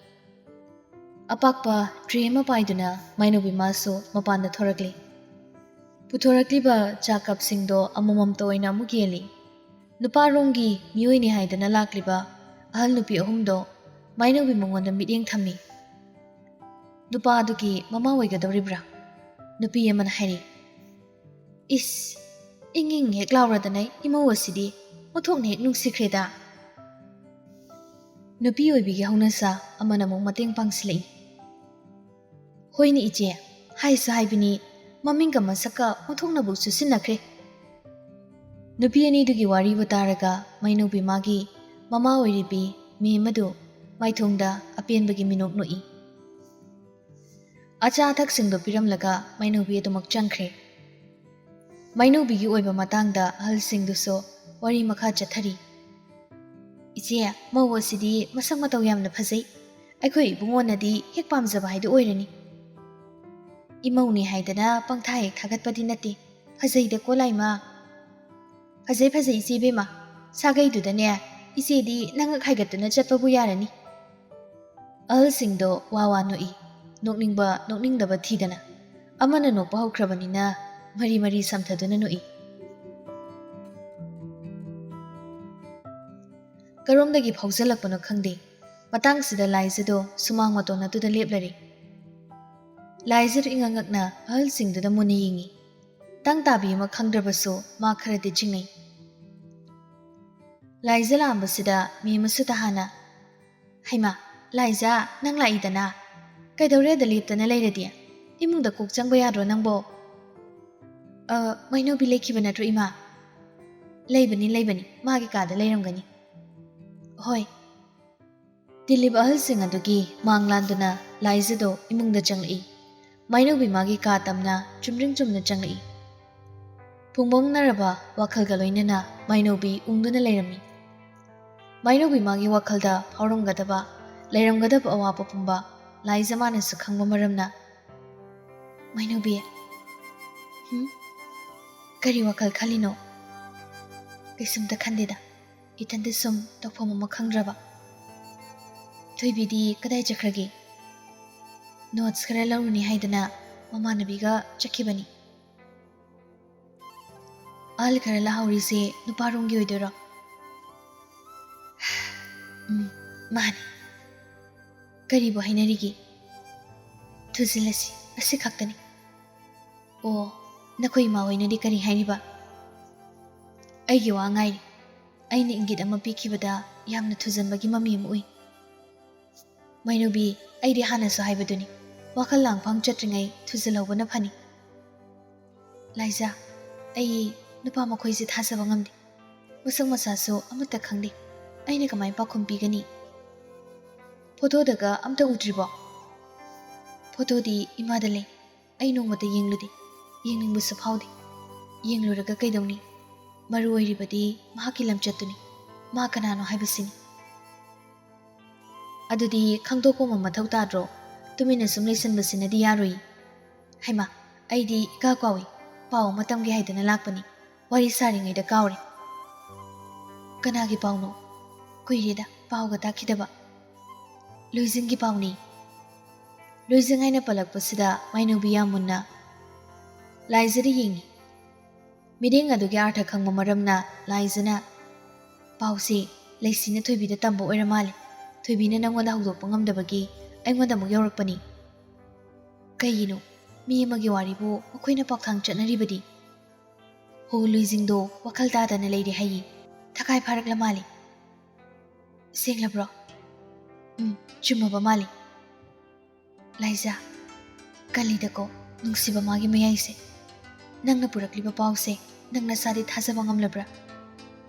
ꯑꯄꯥꯛꯄ ꯇ꯭ꯔꯦ ꯑꯃ ꯄꯥꯏꯗꯨꯅ ꯃꯥꯏꯅꯧꯕꯤ ꯃꯥꯁꯨ ꯃꯄꯥꯟꯗ ꯊꯣꯔꯛꯂꯤ꯫ ꯄꯨꯊꯣꯔꯛꯂꯤꯕ ꯆꯥ ꯀꯞꯁꯤꯡꯗꯣ ꯑꯃꯃꯝꯇ ꯑꯣꯏꯅ ꯑꯃꯨꯛ ꯌꯦꯜꯂꯤ꯫ ꯅꯨꯄꯥꯔꯣꯝꯒꯤ ꯃꯤꯑꯣꯏꯅꯤ ꯍꯥꯏꯗꯅ ꯂꯥꯛꯂꯤꯕ ꯑꯍꯜ ꯅꯨꯄꯤ ꯑꯍꯨꯝꯗꯣ ꯃꯥꯏꯅꯧꯕꯤ ꯃꯉꯣꯟꯗ ꯃꯤꯠꯌꯦꯡ ꯊꯝꯃꯤ꯫ ꯅꯨꯄꯥ ꯑꯗꯨꯒꯤ ꯃꯃꯥ ꯑꯣꯏꯒꯗꯧꯔꯤꯕ꯭ꯔꯥ? ꯅꯨꯄꯤ ꯑꯃꯅ ꯍꯥꯏꯔꯤ, "ꯏꯁ, ꯏꯪ ꯏꯪ ꯍꯦꯛ ꯂꯥꯎꯔꯗꯅ ꯏꯃꯧ ꯑꯁꯤꯗꯤ ꯑꯣꯟꯊꯣꯛꯅ ꯍꯦꯛ ꯅꯨꯡꯁꯤꯈ꯭ꯔꯦꯗ!" ꯅꯨꯄꯤ ꯑꯣꯏꯕꯤꯒꯤ ꯍꯧꯅꯁꯥ ꯑꯃꯅ ꯑꯃꯨꯛ ꯃꯇꯦꯡ ꯄꯥꯡꯁꯤꯜꯂꯛꯏ꯫ "ꯍꯣꯏꯅꯦ ꯏꯆꯦ, ꯍꯥꯏꯁꯨ ꯍꯥꯏꯕꯅꯤ, ꯃꯃꯤꯡꯒ ꯃꯁꯛꯀ ꯑꯣꯟꯊꯣꯛꯅꯕꯨ ꯆꯨꯁꯤꯟꯅꯈ꯭ꯔꯦ꯫" ꯅꯨꯄꯤ ꯑꯅꯤꯗꯨꯒꯤ ꯋꯥꯔꯤꯕꯨ ꯇꯥꯔꯒ ꯃꯥꯏꯅꯧꯕꯤ ꯃꯥꯒꯤ ꯃꯃꯥ ꯑꯣꯏꯔꯤꯕꯤ ꯃꯦꯝ ꯑꯗꯨ ꯃꯥꯏꯊꯣꯡꯗ ꯑꯄꯦꯟꯕꯒꯤ ꯃꯤꯅꯣꯛ ꯅꯣꯛꯏ꯫ ꯑꯆꯥ ꯑꯊꯛꯁꯤꯡꯗꯨ ꯄꯤꯔꯝꯂꯒ ꯃꯥꯏꯅꯧꯕꯤ ꯑꯗꯨꯃꯛ ꯆꯪꯈ꯭ꯔꯦ꯫ ꯃꯥꯏꯅꯧꯕꯤꯒꯤ ꯑꯣꯏꯕ ꯃꯇꯥꯡꯗ ꯑꯍꯜꯁꯤꯡꯗꯨꯁꯨ ꯋꯥꯔꯤ ꯃꯈꯥ ꯆꯠꯊꯔꯤ꯫ "ꯏꯆꯦ, ꯃꯧ ꯑꯁꯤꯗꯤ ꯃꯁꯛ ꯃꯇꯧ ꯌꯥꯝꯅ ꯐꯖꯩ꯫ ꯑꯩꯈꯣꯏ ꯏꯕꯨꯡꯉꯣꯅꯗꯤ ꯍꯦꯛ ꯄꯥꯝꯖꯕ ꯍꯥꯏꯗꯨ ꯑꯣꯏꯔꯅꯤ꯫ ꯏꯃꯧꯅꯤ ꯍꯥꯏꯗꯅ ꯄꯪꯊꯥ ꯍꯦꯛ ꯊꯥꯒꯠꯄꯗꯤ ꯅꯠꯇꯦ꯫ ꯐꯖꯩꯗꯀꯣ ꯂꯥꯏꯃ?" "ꯐꯖꯩ, ꯐꯖꯩ, ꯏꯆꯦ ꯏꯕꯦꯝꯃ꯫ ꯁꯥꯒꯩꯗꯨꯗꯅꯦ, ꯏꯆꯦꯗꯤ ꯅꯉꯛ ꯍꯥꯏꯒꯠꯇꯨꯅ ꯆꯠꯄꯕꯨ ꯌꯥꯔꯅꯤ꯫" ꯑꯍꯜꯁꯤꯡꯗꯣ ꯋꯥ ꯋꯥ ꯅꯣꯛꯏ꯫ ꯅꯣꯛꯅꯤꯡꯕ, ꯅꯣꯛꯅꯤꯡꯗꯕ ꯊꯤꯗꯅ꯫ ꯑꯃꯅ ꯅꯣꯛꯄ ꯍꯧꯈ꯭ꯔꯕꯅꯤꯅ ꯃꯔꯤ ꯃꯔꯤ ꯁꯝꯊꯗꯨꯅ ꯅꯣꯛꯏ꯫ ꯀꯔꯣꯝꯗꯒꯤ ꯐꯥꯎꯖꯜꯂꯛꯄꯅꯣ ꯈꯪꯗꯦ, ꯃꯇꯥꯡꯁꯤꯗ ꯂꯥꯏꯖꯗꯣ ꯁꯨꯃꯥꯡ ꯃꯇꯣꯟ ꯑꯗꯨꯗ ꯂꯦꯞꯂꯔꯦ꯫ ꯂꯥꯏꯖꯗꯣ ꯏꯉꯛ ꯉꯛꯅ ꯑꯍꯜꯁꯤꯡꯗꯨꯗ ꯃꯨꯟꯅ ꯌꯦꯡꯏ꯫ ꯇꯪ ꯇꯥꯕꯤ ꯑꯃ ꯈꯪꯗ꯭ꯔꯕꯁꯨ ꯃꯥ ꯈꯔꯗꯤ ꯆꯤꯡꯅꯩ꯫ ꯂꯥꯏꯖ ꯂꯥꯛꯑꯝꯕꯁꯤꯗ ꯃꯦꯝ ꯑꯁꯨ ꯇꯍꯥꯅ, "ꯍꯩꯃꯥ, ꯂꯥꯏꯖ, ꯅꯪ ꯂꯥꯛꯏꯗꯅ? ꯀꯩꯗꯧꯔꯦ ꯑꯗ ꯂꯦꯞꯇꯅ ꯂꯩꯔꯗꯤ? ꯏꯃꯨꯡꯗ ꯀꯣꯛ ꯆꯪꯕ ꯌꯥꯗ꯭ꯔꯣ ꯅꯪꯕꯣ?" "ꯑ, ꯃꯩꯅꯧꯕꯤ ꯂꯩꯈꯤꯕ ꯅꯠꯇ꯭ꯔꯣ, ꯏꯃꯥ?" "ꯂꯩꯕꯅꯤ, ꯂꯩꯕꯅꯤ, ꯃꯥꯒꯤ ꯀꯥꯗ ꯂꯩꯔꯝꯒꯅꯤ꯫" "ꯍꯣꯏ꯫" ꯇꯤꯜꯂꯤꯕ ꯑꯍꯜꯁꯤꯡ ꯑꯗꯨꯒꯤ ꯃꯥꯡ ꯂꯥꯟꯗꯨꯅ ꯂꯥꯏꯖꯗꯣ ꯏꯃꯨꯡꯗ ꯆꯪꯂꯛꯏ꯫ ꯃꯥꯏꯅꯧꯕꯤ ꯃꯥꯒꯤ ꯀꯥ ꯇꯝꯅ ꯆꯨꯝꯗ꯭ꯔꯤꯡ ꯆꯨꯝꯅ ꯆꯪꯂꯛꯏ꯫ ꯐꯨꯡꯕꯪꯅꯔꯕ ꯋꯥꯈꯜꯒ ꯂꯣꯏꯅꯅ ꯃꯥꯏꯅꯧꯕꯤ ꯎꯪꯗꯨꯅ ꯂꯩꯔꯝꯃꯤ꯫ ꯃꯥꯏꯅꯧꯕꯤ ꯃꯥꯒꯤ ꯋꯥꯈꯜꯗ ꯐꯥꯎꯔꯝꯒꯗꯕ, ꯂꯩꯔꯝꯒꯗꯕ ꯑꯋꯥꯕ ꯄꯨꯝꯕ ꯂꯥꯏꯖ ꯃꯥꯅꯁꯨ ꯈꯪꯕ ꯃꯔꯝꯅ, "ꯃꯥꯏꯅꯧꯕꯤ, ꯍꯨꯝ? ꯀꯔꯤ ꯋꯥꯈꯜ ꯈꯜꯂꯤꯅꯣ?" "ꯀꯩꯁꯨꯝꯇ ꯈꯟꯗꯦꯗ, ꯏꯊꯟꯇ ꯁꯨꯝ ꯇꯧꯐꯝ ꯑꯃ ꯈꯪꯗ꯭ꯔꯕ꯫" ꯊꯣꯏꯕꯤꯗꯤ ꯀꯗꯥꯏ ꯆꯠꯈ꯭ꯔꯒꯦ? ꯅꯣꯠꯁ ꯈꯔ ꯂꯧꯔꯨꯅꯤ ꯍꯥꯏꯗꯅ ꯃꯃꯥꯟꯅꯕꯤꯒ ꯆꯠꯈꯤꯕꯅꯤ꯫ ꯑꯍꯜ ꯈꯔ ꯂꯥꯍꯧꯔꯤꯁꯦ ꯅꯨꯄꯥꯔꯣꯝꯒꯤ ꯑꯣꯏꯗꯣꯏꯔꯣ? ꯎꯝ, ꯃꯥꯅꯤ꯫ ꯀꯔꯤꯕꯨ ꯍꯥꯏꯅꯔꯤꯒꯦ? ꯊꯨꯖꯤꯜꯂꯁꯤ, ꯑꯁꯤ ꯈꯛꯇꯅꯤ꯫ ꯑꯣ, ꯅꯈꯣꯏ ꯏꯃꯥ ꯍꯣꯏꯅꯗꯤ ꯀꯔꯤ ꯍꯥꯏꯔꯤꯕ? ꯑꯩꯒꯤ ꯋꯥ ꯉꯥꯏꯔꯤ꯫ ꯑꯩꯅ ꯏꯪꯒꯤꯠ ꯑꯃ ꯄꯤꯈꯤꯕꯗ ꯌꯥꯝꯅ ꯊꯨꯖꯟꯕꯒꯤ ꯃꯃꯤ ꯑꯃ ꯎꯏ꯫ ꯃꯩꯅꯨꯕꯤ, ꯑꯩꯗꯤ ꯍꯥꯟꯅꯁꯨ ꯍꯥꯏꯕꯗꯨꯅꯤ, ꯋꯥꯈꯜ ꯂꯥꯡꯐꯥꯡ ꯆꯠꯇ꯭ꯔꯤꯉꯩ ꯊꯨꯖꯜꯍꯧꯕꯅ ꯐꯅꯤ꯫ ꯂꯥꯏꯖꯥ, ꯑꯩ ꯅꯨꯄꯥ ꯃꯈꯣꯏꯁꯦ ꯊꯥꯖꯕ ꯉꯝꯗꯦ꯫ ꯃꯁꯛ ꯃꯁꯥꯁꯨ ꯑꯃꯠꯇ ꯈꯪꯗꯦ꯫ ꯑꯩꯅ ꯀꯃꯥꯏ ꯄꯥꯎꯈꯨꯝ ꯄꯤꯒꯅꯤ? ꯐꯣꯇꯣꯗꯒ ꯑꯝꯇ ꯎꯗ꯭ꯔꯤꯕꯣ? ꯐꯣꯇꯣꯗꯤ ꯏꯃꯥꯗ ꯂꯩ꯫ ꯑꯩ ꯅꯣꯡꯃꯇ ꯌꯦꯡꯂꯨꯗꯦ꯫ ꯌꯦꯡꯅꯤꯡꯕꯁꯨ ꯐꯥꯎꯗꯦ꯫ ꯌꯦꯡꯂꯨꯔꯒ ꯀꯩꯗꯧꯅꯤ? ꯃꯔꯨ ꯑꯣꯏꯔꯤꯕꯗꯤ ꯃꯍꯥꯛꯀꯤ ꯂꯝꯆꯠꯇꯨꯅꯤ꯫ ꯃꯥ ꯀꯅꯥꯅꯣ ꯍꯥꯏꯕꯁꯤꯅꯤ꯫ ꯑꯗꯨꯗꯤ ꯈꯪꯗꯣꯛꯄ ꯑꯃ ꯃꯊꯧ ꯇꯥꯗ꯭ꯔꯣ? ꯇꯨꯃꯤꯟꯅ ꯁꯨꯝ ꯂꯩꯁꯟꯕꯁꯤꯅꯗꯤ ꯌꯥꯔꯣꯏ꯫ ꯍꯩꯃꯥ, ꯑꯩꯗꯤ ꯏꯀꯥ ꯀꯥꯎꯏ꯫ ꯄꯥꯎ ꯑꯃ ꯇꯝꯒꯦ ꯍꯥꯏꯗꯅ ꯂꯥꯛꯄꯅꯤ꯫ ꯋꯥꯔꯤ ꯁꯥꯔꯤꯉꯩꯗ ꯀꯥꯎꯔꯦ꯫ ꯀꯅꯥꯒꯤ ꯄꯥꯎꯅꯣ? ꯀꯨꯏꯔꯦꯗ ꯄꯥꯎꯒ ꯇꯥꯈꯤꯗꯕ꯫ ꯂꯨꯏꯖꯤꯡꯒꯤ ꯄꯥꯎꯅꯤ꯫ ꯂꯨꯏꯖꯤꯡ ꯍꯥꯏꯅ ꯄꯜꯂꯛꯄꯁꯤꯗ ꯃꯥꯏꯅꯨꯕꯤ ꯌꯥꯝ ꯃꯨꯟꯅ ꯂꯥꯏꯖꯗ ꯌꯦꯡꯉꯤ꯫ ꯃꯤꯠꯌꯦꯡ ꯑꯗꯨꯒꯤ ꯑꯥꯔꯊ ꯈꯪꯕ ꯃꯔꯝꯅ ꯂꯥꯏꯖꯅ, "ꯄꯥꯎꯁꯦ ꯂꯩꯁꯤꯅ ꯊꯣꯏꯕꯤꯗ ꯇꯝꯕ ꯑꯣꯏꯔ ꯃꯥꯜꯂꯦ꯫ ꯊꯣꯏꯕꯤꯅ ꯅꯪꯉꯣꯟꯗ ꯍꯧꯗꯣꯛꯄ ꯉꯝꯗꯕꯒꯤ ꯑꯩꯉꯣꯟꯗ ꯑꯃꯨꯛ ꯌꯧꯔꯛꯄꯅꯤ꯫ ꯀꯩꯒꯤꯅꯣ? ꯃꯤ ꯑꯃꯒꯤ ꯋꯥꯔꯤꯕꯨ ꯃꯈꯣꯏꯅ ꯄꯥꯎꯊꯥꯡ ꯆꯠꯅꯔꯤꯕꯗꯤ?" ꯍꯣ, ꯂꯨꯏꯖꯤꯡꯗꯣ ꯋꯥꯈꯜ ꯇꯥꯗꯅ ꯂꯩꯔꯦ ꯍꯥꯏꯌꯦ꯫ ꯊꯀꯥꯏ ꯐꯥꯔꯛꯂ ꯃꯥꯜꯂꯦ꯫ ꯁꯦꯡꯂꯕ꯭ꯔꯣ? ꯎꯝ, ꯆꯨꯝꯃꯕ ꯃꯥꯜꯂꯦ꯫ ꯂꯥꯏꯖꯥ, ꯀꯜꯂꯤꯗꯀꯣ, ꯅꯨꯡꯁꯤꯕ ꯃꯥꯒꯤ ꯃꯌꯥꯏꯁꯦ꯫ ꯅꯪꯅ ꯄꯨꯔꯛꯂꯤꯕ ꯄꯥꯎꯁꯦ ꯅꯪ ꯅꯁꯥꯗꯤ ꯊꯥꯖꯕ ꯉꯝꯂꯕ꯭ꯔꯥ?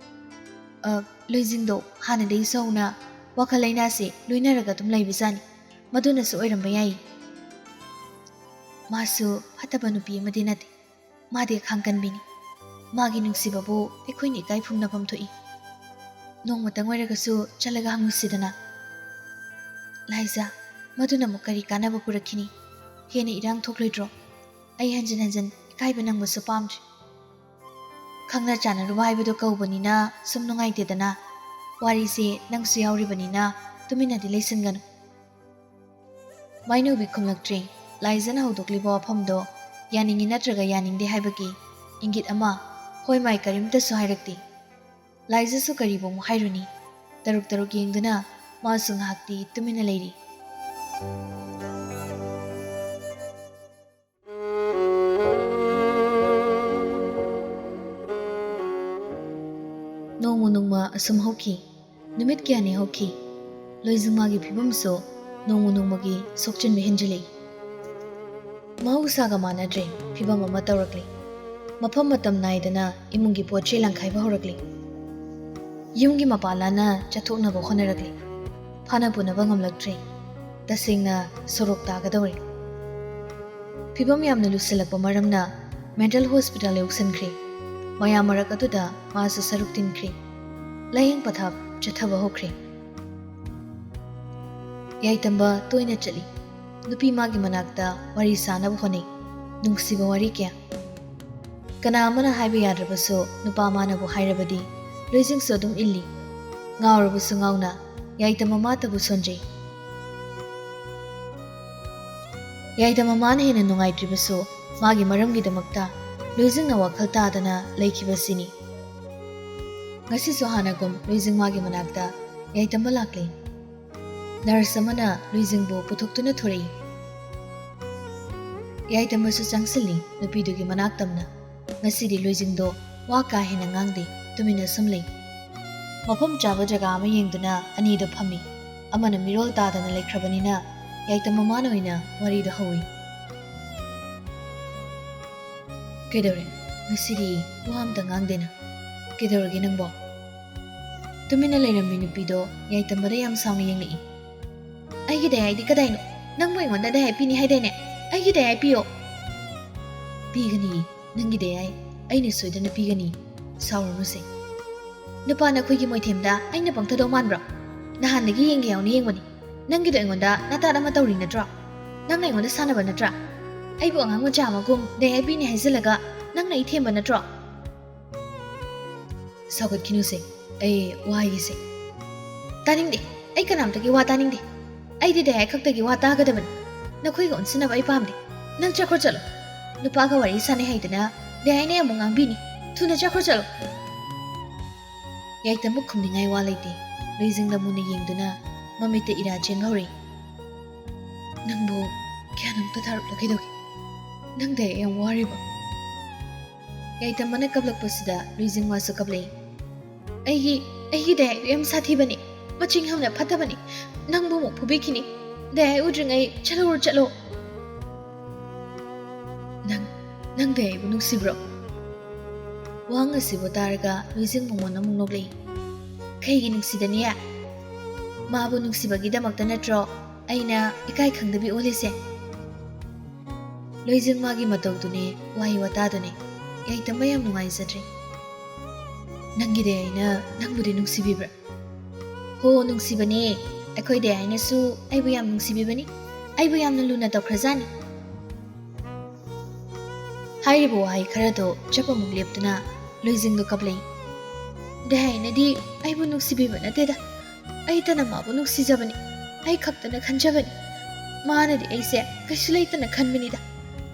ꯑ, ꯂꯨꯏꯖꯤꯡꯗꯣ ꯍꯥꯟꯅꯗꯒꯤꯁꯨ ꯍꯧꯅ ꯋꯥꯈꯜ ꯂꯩꯅꯥꯁꯦ ꯂꯣꯏꯅꯔꯒ ꯑꯗꯨꯝ ꯂꯩꯕꯖꯥꯠꯅꯤ꯫ ꯃꯗꯨꯅꯁꯨ ꯑꯣꯏꯔꯝꯕ ꯌꯥꯏ꯫ ꯃꯥꯁꯨ ꯐꯠꯇꯕ ꯅꯨꯄꯤ ꯑꯃꯗꯤ ꯅꯠꯇꯦ꯫ ꯃꯥꯗꯤ ꯑꯈꯥꯡ ꯀꯟꯕꯤꯅꯤ꯫ ꯃꯥꯒꯤ ꯅꯨꯡꯁꯤꯕꯕꯨ ꯑꯩꯈꯣꯏꯅ ꯏꯀꯥꯏ ꯐꯨꯝꯅꯐꯝ ꯊꯣꯛꯏ꯫ ꯅꯣꯡꯃꯇꯪ ꯑꯣꯏꯔꯒꯁꯨ ꯆꯠꯂꯒ ꯍꯪꯉꯨꯁꯤꯗꯅ꯫ ꯂꯥꯏꯖꯥ, ꯃꯗꯨꯅ ꯑꯃꯨꯛ ꯀꯔꯤ ꯀꯥꯟꯅꯕ ꯄꯨꯔꯛꯈꯤꯅꯤ? ꯍꯦꯟꯅ ꯏꯔꯥꯡ ꯊꯣꯛꯂꯣꯏꯗ꯭ꯔꯣ? ꯑꯩ ꯍꯟꯖꯤꯟ ꯍꯟꯖꯤꯟ ꯏꯀꯥꯏꯕ ꯅꯪꯕꯁꯨ ꯄꯥꯝꯗ꯭ꯔꯦ꯫ ꯈꯪꯅ ꯆꯥꯟꯅꯔꯨꯕ ꯍꯥꯏꯕꯗꯨ ꯀꯧꯕꯅꯤꯅ ꯁꯨꯝ ꯅꯨꯡꯉꯥꯏꯇꯦꯗꯅ꯫ ꯋꯥꯔꯤꯁꯦ ꯅꯪꯁꯨ ꯌꯥꯎꯔꯤꯕꯅꯤꯅ ꯇꯨꯃꯤꯟꯅꯗꯤ ꯂꯩꯁꯤꯟꯒꯅꯨ꯫ ꯃꯥꯏꯅꯧꯕꯤ ꯈꯨꯝꯂꯛꯇ꯭ꯔꯦ꯫ ꯂꯥꯏꯖꯅ ꯍꯧꯗꯣꯛꯂꯤꯕ ꯋꯥꯐꯝꯗꯣ ꯌꯥꯅꯤꯡꯏ ꯅꯠꯇ꯭ꯔꯒ ꯌꯥꯅꯤꯡꯗꯦ ꯍꯥꯏꯕꯒꯤ ꯏꯪꯒꯤꯠ ꯑꯃ, ꯍꯣꯏ ꯃꯥꯏ ꯀꯔꯤꯝꯇꯁꯨ ꯍꯥꯏꯔꯛꯇꯦ꯫ ꯂꯥꯏꯖꯁꯨ ꯀꯔꯤꯕꯨ ꯑꯃꯨꯛ ꯍꯥꯏꯔꯨꯅꯤ? ꯇꯔꯨꯛ ꯇꯔꯨꯛ ꯌꯦꯡꯗꯨꯅ ꯃꯥꯁꯨ ꯉꯥꯏꯍꯥꯛꯇꯤ ꯇꯨꯃꯤꯟꯅ ꯂꯩꯔꯤ꯫ ꯅꯣꯡꯃ ꯅꯣꯡꯃ ꯑꯁꯨꯝ ꯍꯧꯈꯤ꯫ ꯅꯨꯃꯤꯠ ꯀꯌꯥꯅꯤ ꯍꯧꯈꯤ꯫ ꯂꯣꯏꯖꯤꯡ ꯃꯥꯒꯤ ꯐꯤꯕꯝꯁꯨ ꯅꯣꯡꯃ ꯅꯣꯡꯃꯒꯤ ꯁꯣꯛꯆꯤꯟꯕ ꯍꯦꯟꯖꯤꯜꯂꯛꯏ꯫ ꯃꯍꯧꯁꯥꯒ ꯃꯥꯟꯅꯗ꯭ꯔꯦ꯫ ꯐꯤꯕꯝ ꯑꯃ ꯇꯧꯔꯛꯂꯤ꯫ ꯃꯐꯝ ꯃꯇꯝ ꯅꯥꯏꯗꯅ ꯏꯃꯨꯡꯒꯤ ꯄꯣꯠ ꯆꯩ ꯂꯪꯈꯥꯏꯕ ꯍꯧꯔꯛꯂꯤ꯫ ꯌꯨꯝꯒꯤ ꯃꯄꯥꯂꯥꯅ ꯆꯠꯊꯣꯛꯅꯕ ꯍꯣꯠꯅꯔꯛꯂꯤ꯫ ꯐꯥꯅ ꯄꯨꯅꯕ ꯉꯝꯂꯛꯇ꯭ꯔꯦ꯫ ꯇꯁꯦꯡꯅ ꯁꯣꯔꯣꯛ ꯇꯥꯒꯗꯧꯔꯦ꯫ ꯐꯤꯕꯝ ꯌꯥꯝꯅ ꯂꯨꯁꯤꯜꯂꯛꯄ ꯃꯔꯝꯅ ꯃꯦꯟꯇꯦꯜ ꯍꯣꯁꯄꯤꯇꯥꯜ ꯌꯧꯁꯤꯟꯈ꯭ꯔꯦ꯫ ꯃꯌꯥꯝ ꯃꯔꯛ ꯑꯗꯨꯗ ꯃꯥꯁꯨ ꯁꯔꯨꯛ ꯇꯤꯟꯈ꯭ꯔꯦ꯫ ꯂꯥꯌꯦꯡ ꯄꯊꯥꯞ ꯆꯠꯊꯕ ꯍꯧꯈ꯭ꯔꯦ꯫ ꯌꯥꯏꯇꯝꯕ ꯇꯣꯏꯅ ꯆꯠꯂꯤ꯫ ꯅꯨꯄꯤ ꯃꯥꯒꯤ ꯃꯅꯥꯛꯇ ꯋꯥꯔꯤ ꯁꯥꯅꯕ ꯍꯣꯠꯅꯩ꯫ ꯅꯨꯡꯁꯤꯕ ꯋꯥꯔꯤ ꯀꯌꯥ꯫ ꯀꯅꯥ ꯑꯃꯅ ꯍꯥꯏꯕ ꯌꯥꯗ꯭ꯔꯕꯁꯨ ꯅꯨꯄꯥ ꯃꯥꯅꯕꯨ ꯍꯥꯏꯔꯕꯗꯤ ꯂꯣꯏꯖꯤꯡꯁꯨ ꯑꯗꯨꯝ ꯏꯜꯂꯤ꯫ ꯉꯥꯎꯔꯕꯁꯨ ꯉꯥꯎꯅ ꯌꯥꯏꯇꯝꯕ ꯃꯥꯇꯕꯨ ꯁꯣꯟꯖꯩ꯫ ꯌꯥꯏꯇꯝꯕ ꯃꯥꯅ ꯍꯦꯟꯅ ꯅꯨꯡꯉꯥꯏꯇ꯭ꯔꯤꯕꯁꯨ ꯃꯥꯒꯤ ꯃꯔꯝꯒꯤꯗꯃꯛꯇ ꯂꯣꯏꯖꯤꯡꯅ ꯋꯥꯈꯜ ꯇꯥꯗꯅ ꯂꯩꯈꯤꯕꯁꯤꯅꯤ꯫ ꯉꯁꯤꯁꯨ ꯍꯥꯟꯅꯒꯨꯝ ꯂꯣꯏꯖꯤꯡ ꯃꯥꯒꯤ ꯃꯅꯥꯛꯇ ꯌꯥꯏꯇꯝꯕ ꯂꯥꯛꯂꯤ꯫ ꯅꯔꯁ ꯑꯃꯅ ꯂꯣꯏꯖꯤꯡꯕꯨ ꯄꯨꯊꯣꯛꯇꯨꯅ ꯊꯣꯔꯛꯏ꯫ ꯌꯥꯏꯇꯝꯕꯁꯨ ꯆꯪꯁꯤꯜꯂꯤ ꯅꯨꯄꯤꯗꯨꯒꯤ ꯃꯅꯥꯛ ꯇꯝꯅ꯫ ꯉꯁꯤꯗꯤ ꯂꯣꯏꯖꯤꯡꯗꯣ ꯋꯥ ꯀꯥ ꯍꯦꯟꯅ ꯉꯥꯡꯗꯦ, ꯇꯨꯃꯤꯟꯅ ꯁꯨꯝ ꯂꯩ꯫ ꯃꯐꯝ ꯆꯥꯕ ꯖꯒꯥ ꯑꯃ ꯌꯦꯡꯗꯨꯅ ꯑꯅꯤꯗꯣ ꯐꯝꯃꯤ꯫ ꯑꯃꯅ ꯃꯤꯔꯣꯜ ꯇꯥꯗꯅ ꯂꯩꯈ꯭ꯔꯕꯅꯤꯅ ꯌꯥꯏꯇꯝꯕ ꯃꯥꯅ ꯑꯣꯏꯅ ꯋꯥꯔꯤꯗꯣ ꯍꯧꯏ꯫ "ꯀꯩꯗꯧꯔꯦ? ꯉꯁꯤꯗꯤ ꯋꯥ ꯑꯝꯇ ꯉꯥꯡꯗꯦꯅ꯫ ꯀꯩꯗꯧꯔꯒꯦ ꯅꯪꯕꯣ?" ꯇꯨꯃꯤꯟꯅ ꯂꯩꯔꯝꯃꯤ ꯅꯨꯄꯤꯗꯣ ꯌꯥꯏꯇꯝꯕꯗ ꯌꯥꯝ ꯁꯥꯎꯅ ꯌꯦꯡꯂꯛꯏ꯫ "ꯑꯩꯒꯤ ꯗꯌꯥꯏꯗꯤ ꯀꯗꯥꯏꯅꯣ? ꯅꯪꯕꯨ ꯑꯩꯉꯣꯟꯗ ꯗꯌꯥꯏ ꯄꯤꯅꯤ ꯍꯥꯏꯗꯥꯏꯅꯦ? ꯑꯩꯒꯤ ꯗꯌꯥꯏ ꯄꯤꯌꯣ!" "ꯄꯤꯒꯅꯤ, ꯅꯪꯒꯤ ꯗꯌꯥꯏ ꯑꯩꯅ ꯁꯣꯏꯗꯅ ꯄꯤꯒꯅꯤ꯫ ꯁꯥꯎꯔꯅꯨꯁꯦ꯫ ꯅꯨꯄꯥ ꯅꯈꯣꯏꯒꯤ ꯃꯣꯏꯊꯦꯝꯗ ꯑꯩꯅ ꯄꯪꯊꯗꯧ ꯃꯥꯟꯕ꯭ꯔꯣ? ꯅꯍꯥꯟꯗꯒꯤ ꯌꯦꯡꯒꯦ ꯌꯥꯎꯅ ꯌꯦꯡꯕꯅꯤ꯫ ꯅꯪꯒꯤꯗꯣ ꯑꯩꯉꯣꯟꯗ ꯅꯇꯥꯠ ꯑꯃ ꯇꯧꯔꯤ ꯅꯠꯇ꯭ꯔꯣ? ꯅꯪꯅ ꯑꯩꯉꯣꯟꯗ ꯁꯥꯟꯅꯕ ꯅꯠꯇ꯭ꯔꯥ? ꯑꯩꯕꯨ ꯑꯉꯥꯡ ꯃꯆꯥ ꯑꯃꯒꯨꯝ ꯗꯌꯥꯏ ꯄꯤꯅꯤ ꯍꯥꯏꯖꯤꯜꯂꯒ ꯅꯪꯅ ꯑꯩ ꯊꯦꯝꯕ ꯅꯠꯇ꯭ꯔꯣ?" "ꯁꯥꯎꯒꯠꯈꯤꯅꯨꯁꯦ, ꯑꯩ ꯋꯥ ꯍꯥꯏꯒꯦꯁꯦ꯫" "ꯇꯥꯅꯤꯡꯗꯦ, ꯑꯩ ꯀꯅꯥꯝꯇꯒꯤ ꯋꯥ ꯇꯥꯅꯤꯡꯗꯦ꯫ ꯑꯩꯗꯤ ꯗꯌꯥꯏ ꯈꯛꯇꯒꯤ ꯋꯥ ꯇꯥꯒꯗꯕꯅꯤ꯫ ꯅꯈꯣꯏꯒ ꯑꯣꯟꯁꯤꯟꯅꯕ ꯑꯩ ꯄꯥꯝꯗꯦ꯫ ꯅꯪ ꯆꯠꯈ꯭ꯔꯣ ꯆꯠꯂꯣ꯫ ꯅꯨꯄꯥꯒ ꯋꯥꯔꯤ ꯁꯥꯟꯅꯩ ꯍꯥꯏꯗꯅ ꯗꯌꯥꯏꯅ ꯑꯃꯨꯛ ꯉꯥꯡꯕꯤꯅꯤ꯫ ꯊꯨꯅ ꯆꯠꯈ꯭ꯔꯣ ꯆꯠꯂꯣ꯫ ꯌꯥꯏꯇꯝꯕ ꯈꯨꯝꯅꯤꯡꯉꯥꯏ ꯋꯥ ꯂꯩꯇꯦ꯫ ꯂꯨꯏꯖꯤꯡꯗ ꯃꯨꯟꯅ ꯌꯦꯡꯗꯨꯅ ꯃꯃꯤꯠꯇ ꯏꯔꯥ ꯆꯦꯟꯕ ꯍꯧꯔꯛꯏ꯫ "ꯅꯪꯕꯨ ꯒ꯭ꯌꯥꯟ ꯑꯝꯇ ꯊꯥꯔꯛꯂꯣ ꯀꯩꯗꯧꯒꯦ? ꯅꯪ ꯗꯌꯥꯏ ꯌꯥꯝ ꯋꯥꯔꯤꯕ?" ꯌꯥꯏꯇꯝꯕꯅ ꯀꯞꯂꯛꯄꯁꯤꯗ ꯂꯨꯏꯖꯤꯡ ꯃꯥꯁꯨ ꯀꯞꯂꯛꯏ꯫ "ꯑꯩꯒꯤ, ꯑꯩꯒꯤ ꯗꯌꯥꯏꯗꯨ ꯌꯥꯝ ꯁꯥꯊꯤꯕꯅꯤ, ꯃꯆꯤꯡ ꯌꯥꯝꯅ ꯐꯠꯇꯕꯅꯤ꯫ ꯅꯪꯕꯨ ꯑꯃꯨꯛ ꯐꯨꯕꯤꯈꯤꯅꯤ꯫ ꯗꯌꯥꯏ ꯎꯗ꯭ꯔꯤꯉꯩ ꯆꯠꯍꯧꯔꯣ ꯆꯠꯂꯣ꯫" "ꯅꯪ, ꯅꯪ ꯗꯌꯥꯏꯕꯨ ꯅꯨꯡꯁꯤꯕ꯭ꯔꯣ?" ꯋꯥꯍꯪ ꯑꯁꯤꯕꯨ ꯇꯥꯔꯒ ꯂꯨꯏꯖꯤꯡ ꯃꯉꯣꯟꯗ ꯑꯃꯨꯛ ꯅꯣꯛꯂꯛꯏ꯫ "ꯀꯩꯒꯤ ꯅꯨꯡꯁꯤꯗꯅꯤ? ꯃꯥꯕꯨ ꯅꯨꯡꯁꯤꯕꯒꯤꯗꯃꯛꯇ ꯅꯠꯇ꯭ꯔꯣ ꯑꯩꯅ ꯏꯀꯥꯏ ꯈꯪꯗꯕꯤ ꯑꯣꯜꯂꯤꯁꯦ?" ꯂꯣꯏꯖꯤꯡ ꯃꯥꯒꯤ ꯃꯇꯧꯗꯨꯅꯦ, ꯋꯥꯍꯩ ꯋꯥꯇꯥꯗꯨꯅꯦ꯫ ꯌꯥꯏꯇꯝꯕ ꯌꯥꯝ ꯅꯨꯡꯉꯥꯏꯖꯗ꯭ꯔꯦ꯫ "ꯅꯪꯒꯤ ꯗꯌꯥꯏꯅ ꯅꯪꯕꯨꯗꯤ ꯅꯨꯡꯁꯤꯕꯤꯕ꯭ꯔꯥ?" "ꯍꯣ, ꯅꯨꯡꯁꯤꯕꯅꯦ꯫ ꯑꯩꯈꯣꯏ ꯗꯌꯥꯏꯅꯁꯨ ꯑꯩꯕꯨ ꯌꯥꯝ ꯅꯨꯡꯁꯤꯕꯤꯕꯅꯤ꯫ ꯑꯩꯕꯨ ꯌꯥꯝꯅ ꯂꯨꯅ ꯇꯧꯈ꯭ꯔꯖꯥꯠꯅꯤ꯫" ꯍꯥꯏꯔꯤꯕ ꯋꯥꯍꯩ ꯈꯔꯗꯣ ꯆꯞ ꯑꯃꯨꯛ ꯂꯦꯞꯇꯨꯅ ꯂꯣꯏꯖꯤꯡꯗꯣ ꯀꯞꯂꯛꯏ꯫ "ꯗꯌꯥꯏꯅꯗꯤ ꯑꯩꯕꯨ ꯅꯨꯡꯁꯤꯕꯤꯕ ꯅꯠꯇꯦꯗ꯫ ꯑꯩꯇꯅ ꯃꯥꯕꯨ ꯅꯨꯡꯁꯤꯖꯕꯅꯤ꯫ ꯑꯩ ꯈꯛꯇꯅ ꯈꯟꯖꯕꯅꯤ꯫ ꯃꯥꯅꯗꯤ ꯑꯩꯁꯦ ꯀꯩꯁꯨ ꯂꯩꯇꯅ ꯈꯟꯕꯅꯤꯗ꯫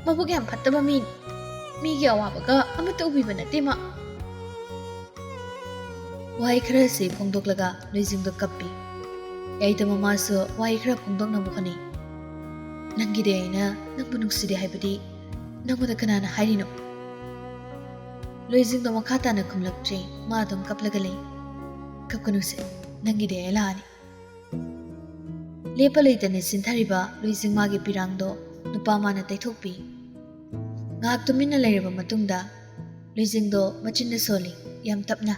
ꯃꯕꯨꯛ ꯌꯥꯝ ꯐꯠꯇꯕ ꯃꯤꯅꯤ꯫ ꯃꯤꯒꯤ ꯑꯋꯥꯕꯒ ꯑꯃꯠꯇ ꯎꯕꯤꯕ ꯅꯠꯇꯦ ꯃꯥ꯫" ꯋꯥꯍꯩ ꯈꯔꯁꯤ ꯐꯣꯡꯗꯣꯛꯂꯒ ꯂꯣꯏꯖꯤꯡꯗꯣ ꯀꯞꯄꯤ꯫ ꯌꯥꯏꯇꯝꯕ ꯃꯥꯁꯨ ꯋꯥꯍꯩ ꯈꯔ ꯐꯣꯡꯗꯣꯛꯅꯕ ꯍꯣꯠꯅꯩ꯫ "ꯅꯪꯒꯤ ꯗꯌꯥꯏꯅ ꯅꯪꯕꯨ ꯅꯨꯡꯁꯤꯗꯦ ꯍꯥꯏꯕꯗꯤ ꯅꯪꯉꯣꯟꯗ ꯀꯅꯥꯅ ꯍꯥꯏꯔꯤꯅꯣ?" ꯂꯣꯏꯖꯤꯡꯗꯣ ꯃꯈꯥ ꯇꯥꯅ ꯈꯨꯝꯂꯛꯇ꯭ꯔꯦ꯫ ꯃꯥ ꯑꯗꯨꯝ ꯀꯞꯂꯒ ꯂꯩ꯫ "ꯀꯞꯀꯅꯨꯁꯦ, ꯅꯪꯒꯤ ꯗꯌꯥꯏ ꯂꯥꯛꯑꯅꯤ꯫" ꯂꯦꯞꯄ ꯂꯩꯇꯅ ꯆꯤꯟꯊꯔꯤꯕ ꯂꯣꯏꯖꯤꯡ ꯃꯥꯒꯤ ꯄꯤꯔꯥꯡꯗꯣ ꯅꯨꯄꯥ ꯃꯥꯅ ꯇꯩꯊꯣꯛꯄꯤ꯫ ꯉꯥꯏꯍꯥꯛ ꯇꯨꯃꯤꯟꯅ ꯂꯩꯔꯕ ꯃꯇꯨꯡꯗ ꯂꯣꯏꯖꯤꯡꯗꯣ ꯃꯆꯤꯟꯗ ꯁꯣꯜꯂꯤ, ꯌꯥꯝ ꯇꯞꯅ꯫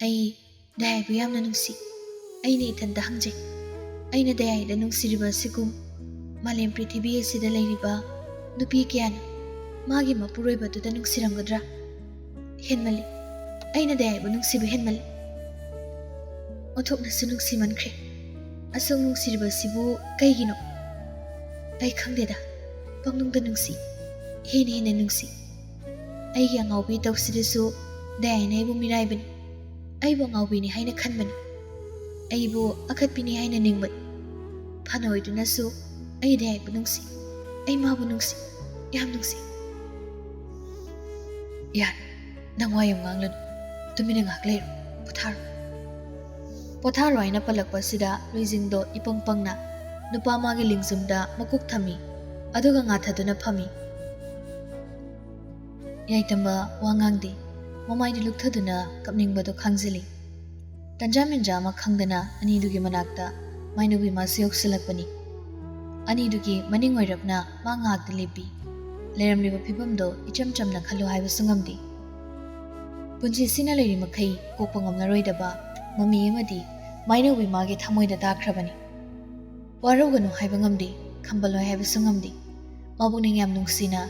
"ꯑꯩ ꯗꯌꯥꯏꯕꯨ ꯌꯥꯝꯅ ꯅꯨꯡꯁꯤ꯫ ꯑꯩꯅ ꯏꯊꯟꯇ ꯍꯪꯖꯩ, ꯑꯩꯅ ꯗꯌꯥꯏꯗ ꯅꯨꯡꯁꯤꯔꯤꯕ ꯑꯁꯤꯒꯨꯝ ꯃꯥꯂꯦꯝ ꯄ꯭ꯔꯤꯊꯤꯕꯤ ꯑꯁꯤꯗ ꯂꯩꯔꯤꯕ ꯅꯨꯄꯤ ꯀꯌꯥꯅ ꯃꯥꯒꯤ ꯃꯄꯨꯔꯣꯏꯕꯗꯨꯗ ꯅꯨꯡꯁꯤꯔꯝꯒꯗ꯭ꯔꯥ? ꯍꯦꯟꯃꯜꯂꯤ꯫ ꯑꯩꯅ ꯗꯌꯥꯏꯕꯨ ꯅꯨꯡꯁꯤꯕ ꯍꯦꯟꯃꯜꯂꯤ꯫ ꯑꯣꯟꯊꯣꯛꯅꯁꯨ ꯅꯨꯡꯁꯤꯃꯟꯈ꯭ꯔꯦ꯫ ꯑꯁꯨꯛ ꯅꯨꯡꯁꯤꯔꯤꯕꯁꯤꯕꯨ ꯀꯩꯒꯤꯅꯣ? ꯑꯩ ꯈꯪꯗꯦꯗ꯫ ꯄꯪꯅꯨꯡꯗ ꯅꯨꯡꯁꯤ꯫ ꯍꯦꯟꯅ ꯍꯦꯟꯅ ꯅꯨꯡꯁꯤ꯫ ꯑꯩꯒꯤ ꯑꯉꯥꯎꯕꯤ ꯇꯧꯁꯤꯗꯁꯨ ꯗꯌꯥꯏꯅ ꯑꯩꯕꯨ ꯃꯤꯔꯥꯏꯕꯅꯤ꯫ ꯑꯩꯕꯨ ꯑꯉꯥꯎꯕꯤꯅꯤ ꯍꯥꯏꯅ ꯈꯟꯕꯅꯤ꯫ ꯑꯩꯕꯨ ꯑꯈꯠꯄꯤꯅꯤ ꯍꯥꯏꯅ ꯅꯤꯡꯕꯅꯤ꯫ ꯐꯅ ꯑꯣꯏꯗꯨꯅꯁꯨ ꯑꯩꯗꯤ ꯑꯩꯕꯨ ꯅꯨꯡꯁꯤ꯫ ꯑꯩ ꯃꯥꯕꯨ ꯅꯨꯡꯁꯤ꯫ ꯌꯥꯝ ꯅꯨꯡꯁꯤ꯫ ꯌꯥꯔꯦ, ꯅꯪ ꯋꯥ ꯌꯥꯝ ꯉꯥꯡꯂꯅꯨ꯫ ꯇꯨꯃꯤꯟꯅ ꯉꯥꯏꯍꯥꯛ ꯂꯩꯔꯣ꯫ ꯄꯣꯊꯥꯔꯣ꯫ ꯄꯣꯊꯥꯔꯣ ꯍꯥꯏꯅ ꯄꯜꯂꯛꯄ ꯑꯁꯤꯗ ꯂꯨꯏꯖꯤꯡꯗꯣ ꯏꯄꯪ ꯄꯪꯅ ꯅꯨꯄꯥ ꯃꯥꯒꯤ ꯂꯤꯡꯖꯨꯝꯗ ꯃꯀꯣꯛ ꯊꯝꯃꯤ꯫ ꯑꯗꯨꯒ ꯉꯥꯊꯗꯨꯅ ꯐꯝꯃꯤ꯫ ꯌꯥꯏꯇꯝꯕ ꯋꯥ ꯉꯥꯡꯗꯦ꯫ ꯃꯃꯥꯏꯗꯨ ꯂꯨꯛꯊꯗꯨꯅ ꯀꯞꯅꯤꯡꯕꯗꯨ ꯈꯥꯡꯖꯤꯜꯂꯤ꯫ ꯇꯟꯖꯥ ꯃꯦꯟꯖꯥ ꯑꯃ ꯈꯪꯗꯅ ꯑꯅꯤꯗꯨꯒꯤ ꯃꯅꯥꯛꯇ ꯃꯥꯏꯅꯧꯕꯤ ꯃꯥꯁꯨ ꯌꯧꯁꯤꯜꯂꯛꯄꯅꯤ꯫ ꯑꯅꯤꯗꯨꯒꯤ ꯃꯅꯤꯡ ꯑꯣꯏꯔꯞꯅ ꯃꯥ ꯉꯥꯏꯍꯥꯛꯇꯤ ꯂꯦꯞꯄꯤ꯫ ꯂꯩꯔꯝꯂꯤꯕ ꯐꯤꯕꯝꯗꯣ ꯏꯆꯝ ꯆꯝꯅ ꯈꯜꯂꯨ ꯍꯥꯏꯕꯁꯨ ꯉꯝꯗꯦ꯫ ꯄꯨꯟꯁꯤꯁꯤꯅ ꯂꯩꯔꯤ ꯃꯈꯩ ꯀꯣꯛꯄ ꯉꯝꯂꯔꯣꯏꯗꯕ ꯃꯃꯤ ꯑꯃꯗꯤ ꯃꯥꯏꯅꯧꯕꯤ ꯃꯥꯒꯤ ꯊꯃꯣꯏꯗ ꯇꯥꯈ꯭ꯔꯕꯅꯤ꯫ ꯋꯥꯔꯧꯒꯅꯨ ꯍꯥꯏꯕ ꯉꯝꯗꯦ, ꯈꯝꯕꯜꯂꯣꯏ ꯍꯥꯏꯕꯁꯨ ꯉꯝꯗꯦ꯫ ꯃꯕꯨꯛꯅꯤꯡ ꯌꯥꯝ ꯅꯨꯡꯁꯤꯅ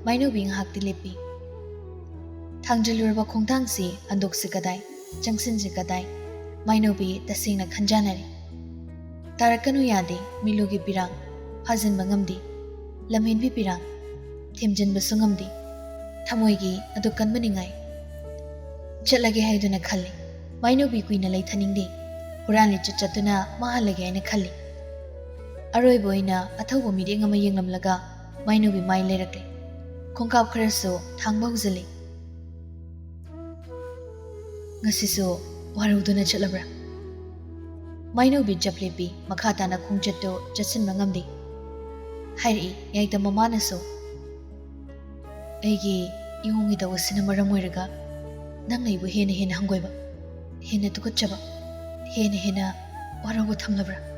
ꯃꯥꯏꯅꯧꯕꯤ ꯉꯥꯏꯍꯥꯛꯇꯤ ꯂꯦꯞꯄꯤ꯫ ꯊꯥꯡꯖꯤꯜꯂꯨꯔꯕ ꯈꯣꯡꯊꯥꯡꯁꯤ ꯍꯟꯗꯣꯛꯁꯤ ꯀꯗꯥꯏ, ꯆꯪꯁꯤꯟꯁꯤ ꯀꯗꯥꯏ, ꯃꯥꯏꯅꯧꯕꯤ ꯇꯁꯦꯡꯅ ꯈꯟꯖꯥꯅꯔꯤ꯫ ꯇꯥꯔꯛꯀꯅꯨ ꯌꯥꯗꯦ ꯃꯤꯠꯂꯨꯒꯤ ꯄꯤꯔꯥꯡ, ꯐꯥꯖꯤꯟꯕ ꯉꯝꯗꯦ꯫ ꯂꯝꯍꯦꯟꯕꯤ ꯄꯤꯔꯥꯡ, ꯊꯦꯝꯖꯤꯟꯕꯁꯨ ꯉꯝꯗꯦ꯫ ꯊꯃꯣꯏꯒꯤ ꯑꯗꯨ ꯀꯟꯕꯅꯤꯉꯥꯏ꯫ ꯆꯠꯂꯒꯦ ꯍꯥꯏꯗꯨꯅ ꯈꯜꯂꯤ꯫ ꯃꯥꯏꯅꯧꯕꯤ ꯀꯨꯏꯅ ꯂꯩꯊꯅꯤꯡꯗꯦ꯫ ꯍꯨꯔꯥꯟ ꯂꯤꯆꯠ ꯆꯠꯇꯨꯅ ꯃꯥꯡꯍꯜꯂꯒꯦ ꯍꯥꯏꯅ ꯈꯜꯂꯤ꯫ ꯑꯔꯣꯏꯕ ꯑꯣꯏꯅ ꯑꯊꯧꯕ ꯃꯤꯠꯌꯦꯡ ꯑꯃ ꯌꯦꯡꯂꯝꯂꯒ ꯃꯥꯏꯅꯧꯕꯤ ꯃꯥꯏ ꯂꯩꯔꯛꯂꯦ꯫ ꯈꯣꯡꯀꯥꯞ ꯈꯔꯁꯨ ꯊꯥꯡꯕ ꯍꯧꯖꯤꯜꯂꯤ꯫ "ꯉꯁꯤꯁꯨ ꯋꯥꯔꯧꯗꯨꯅ ꯆꯠꯂꯕ꯭ꯔꯥ?" ꯃꯥꯏꯅꯧꯕꯤ ꯖꯞ ꯂꯦꯞꯄꯤ, ꯃꯈꯥ ꯇꯥꯅ ꯈꯣꯡꯆꯠꯇꯨ ꯆꯠꯁꯤꯟꯕ ꯉꯝꯗꯦ꯫ ꯍꯥꯏꯔꯛꯏ ꯌꯥꯏꯇꯝ ꯃꯃꯥꯅꯁꯨ, "ꯑꯩꯒꯤ ꯏꯋꯣꯡ ꯏꯇꯧ ꯑꯁꯤꯅ ꯃꯔꯝ ꯑꯣꯏꯔꯒ ꯅꯪꯅ ꯑꯩꯕꯨ ꯍꯦꯟꯅ ꯍꯦꯟꯅ ꯍꯪꯒꯣꯏꯕ, ꯍꯦꯟꯅ ꯇꯨꯀꯠꯆꯕ, ꯍꯦꯟꯅ ꯍꯦꯟꯅ ꯋꯥꯔꯧꯕ ꯊꯝꯂꯕ꯭ꯔꯥ?"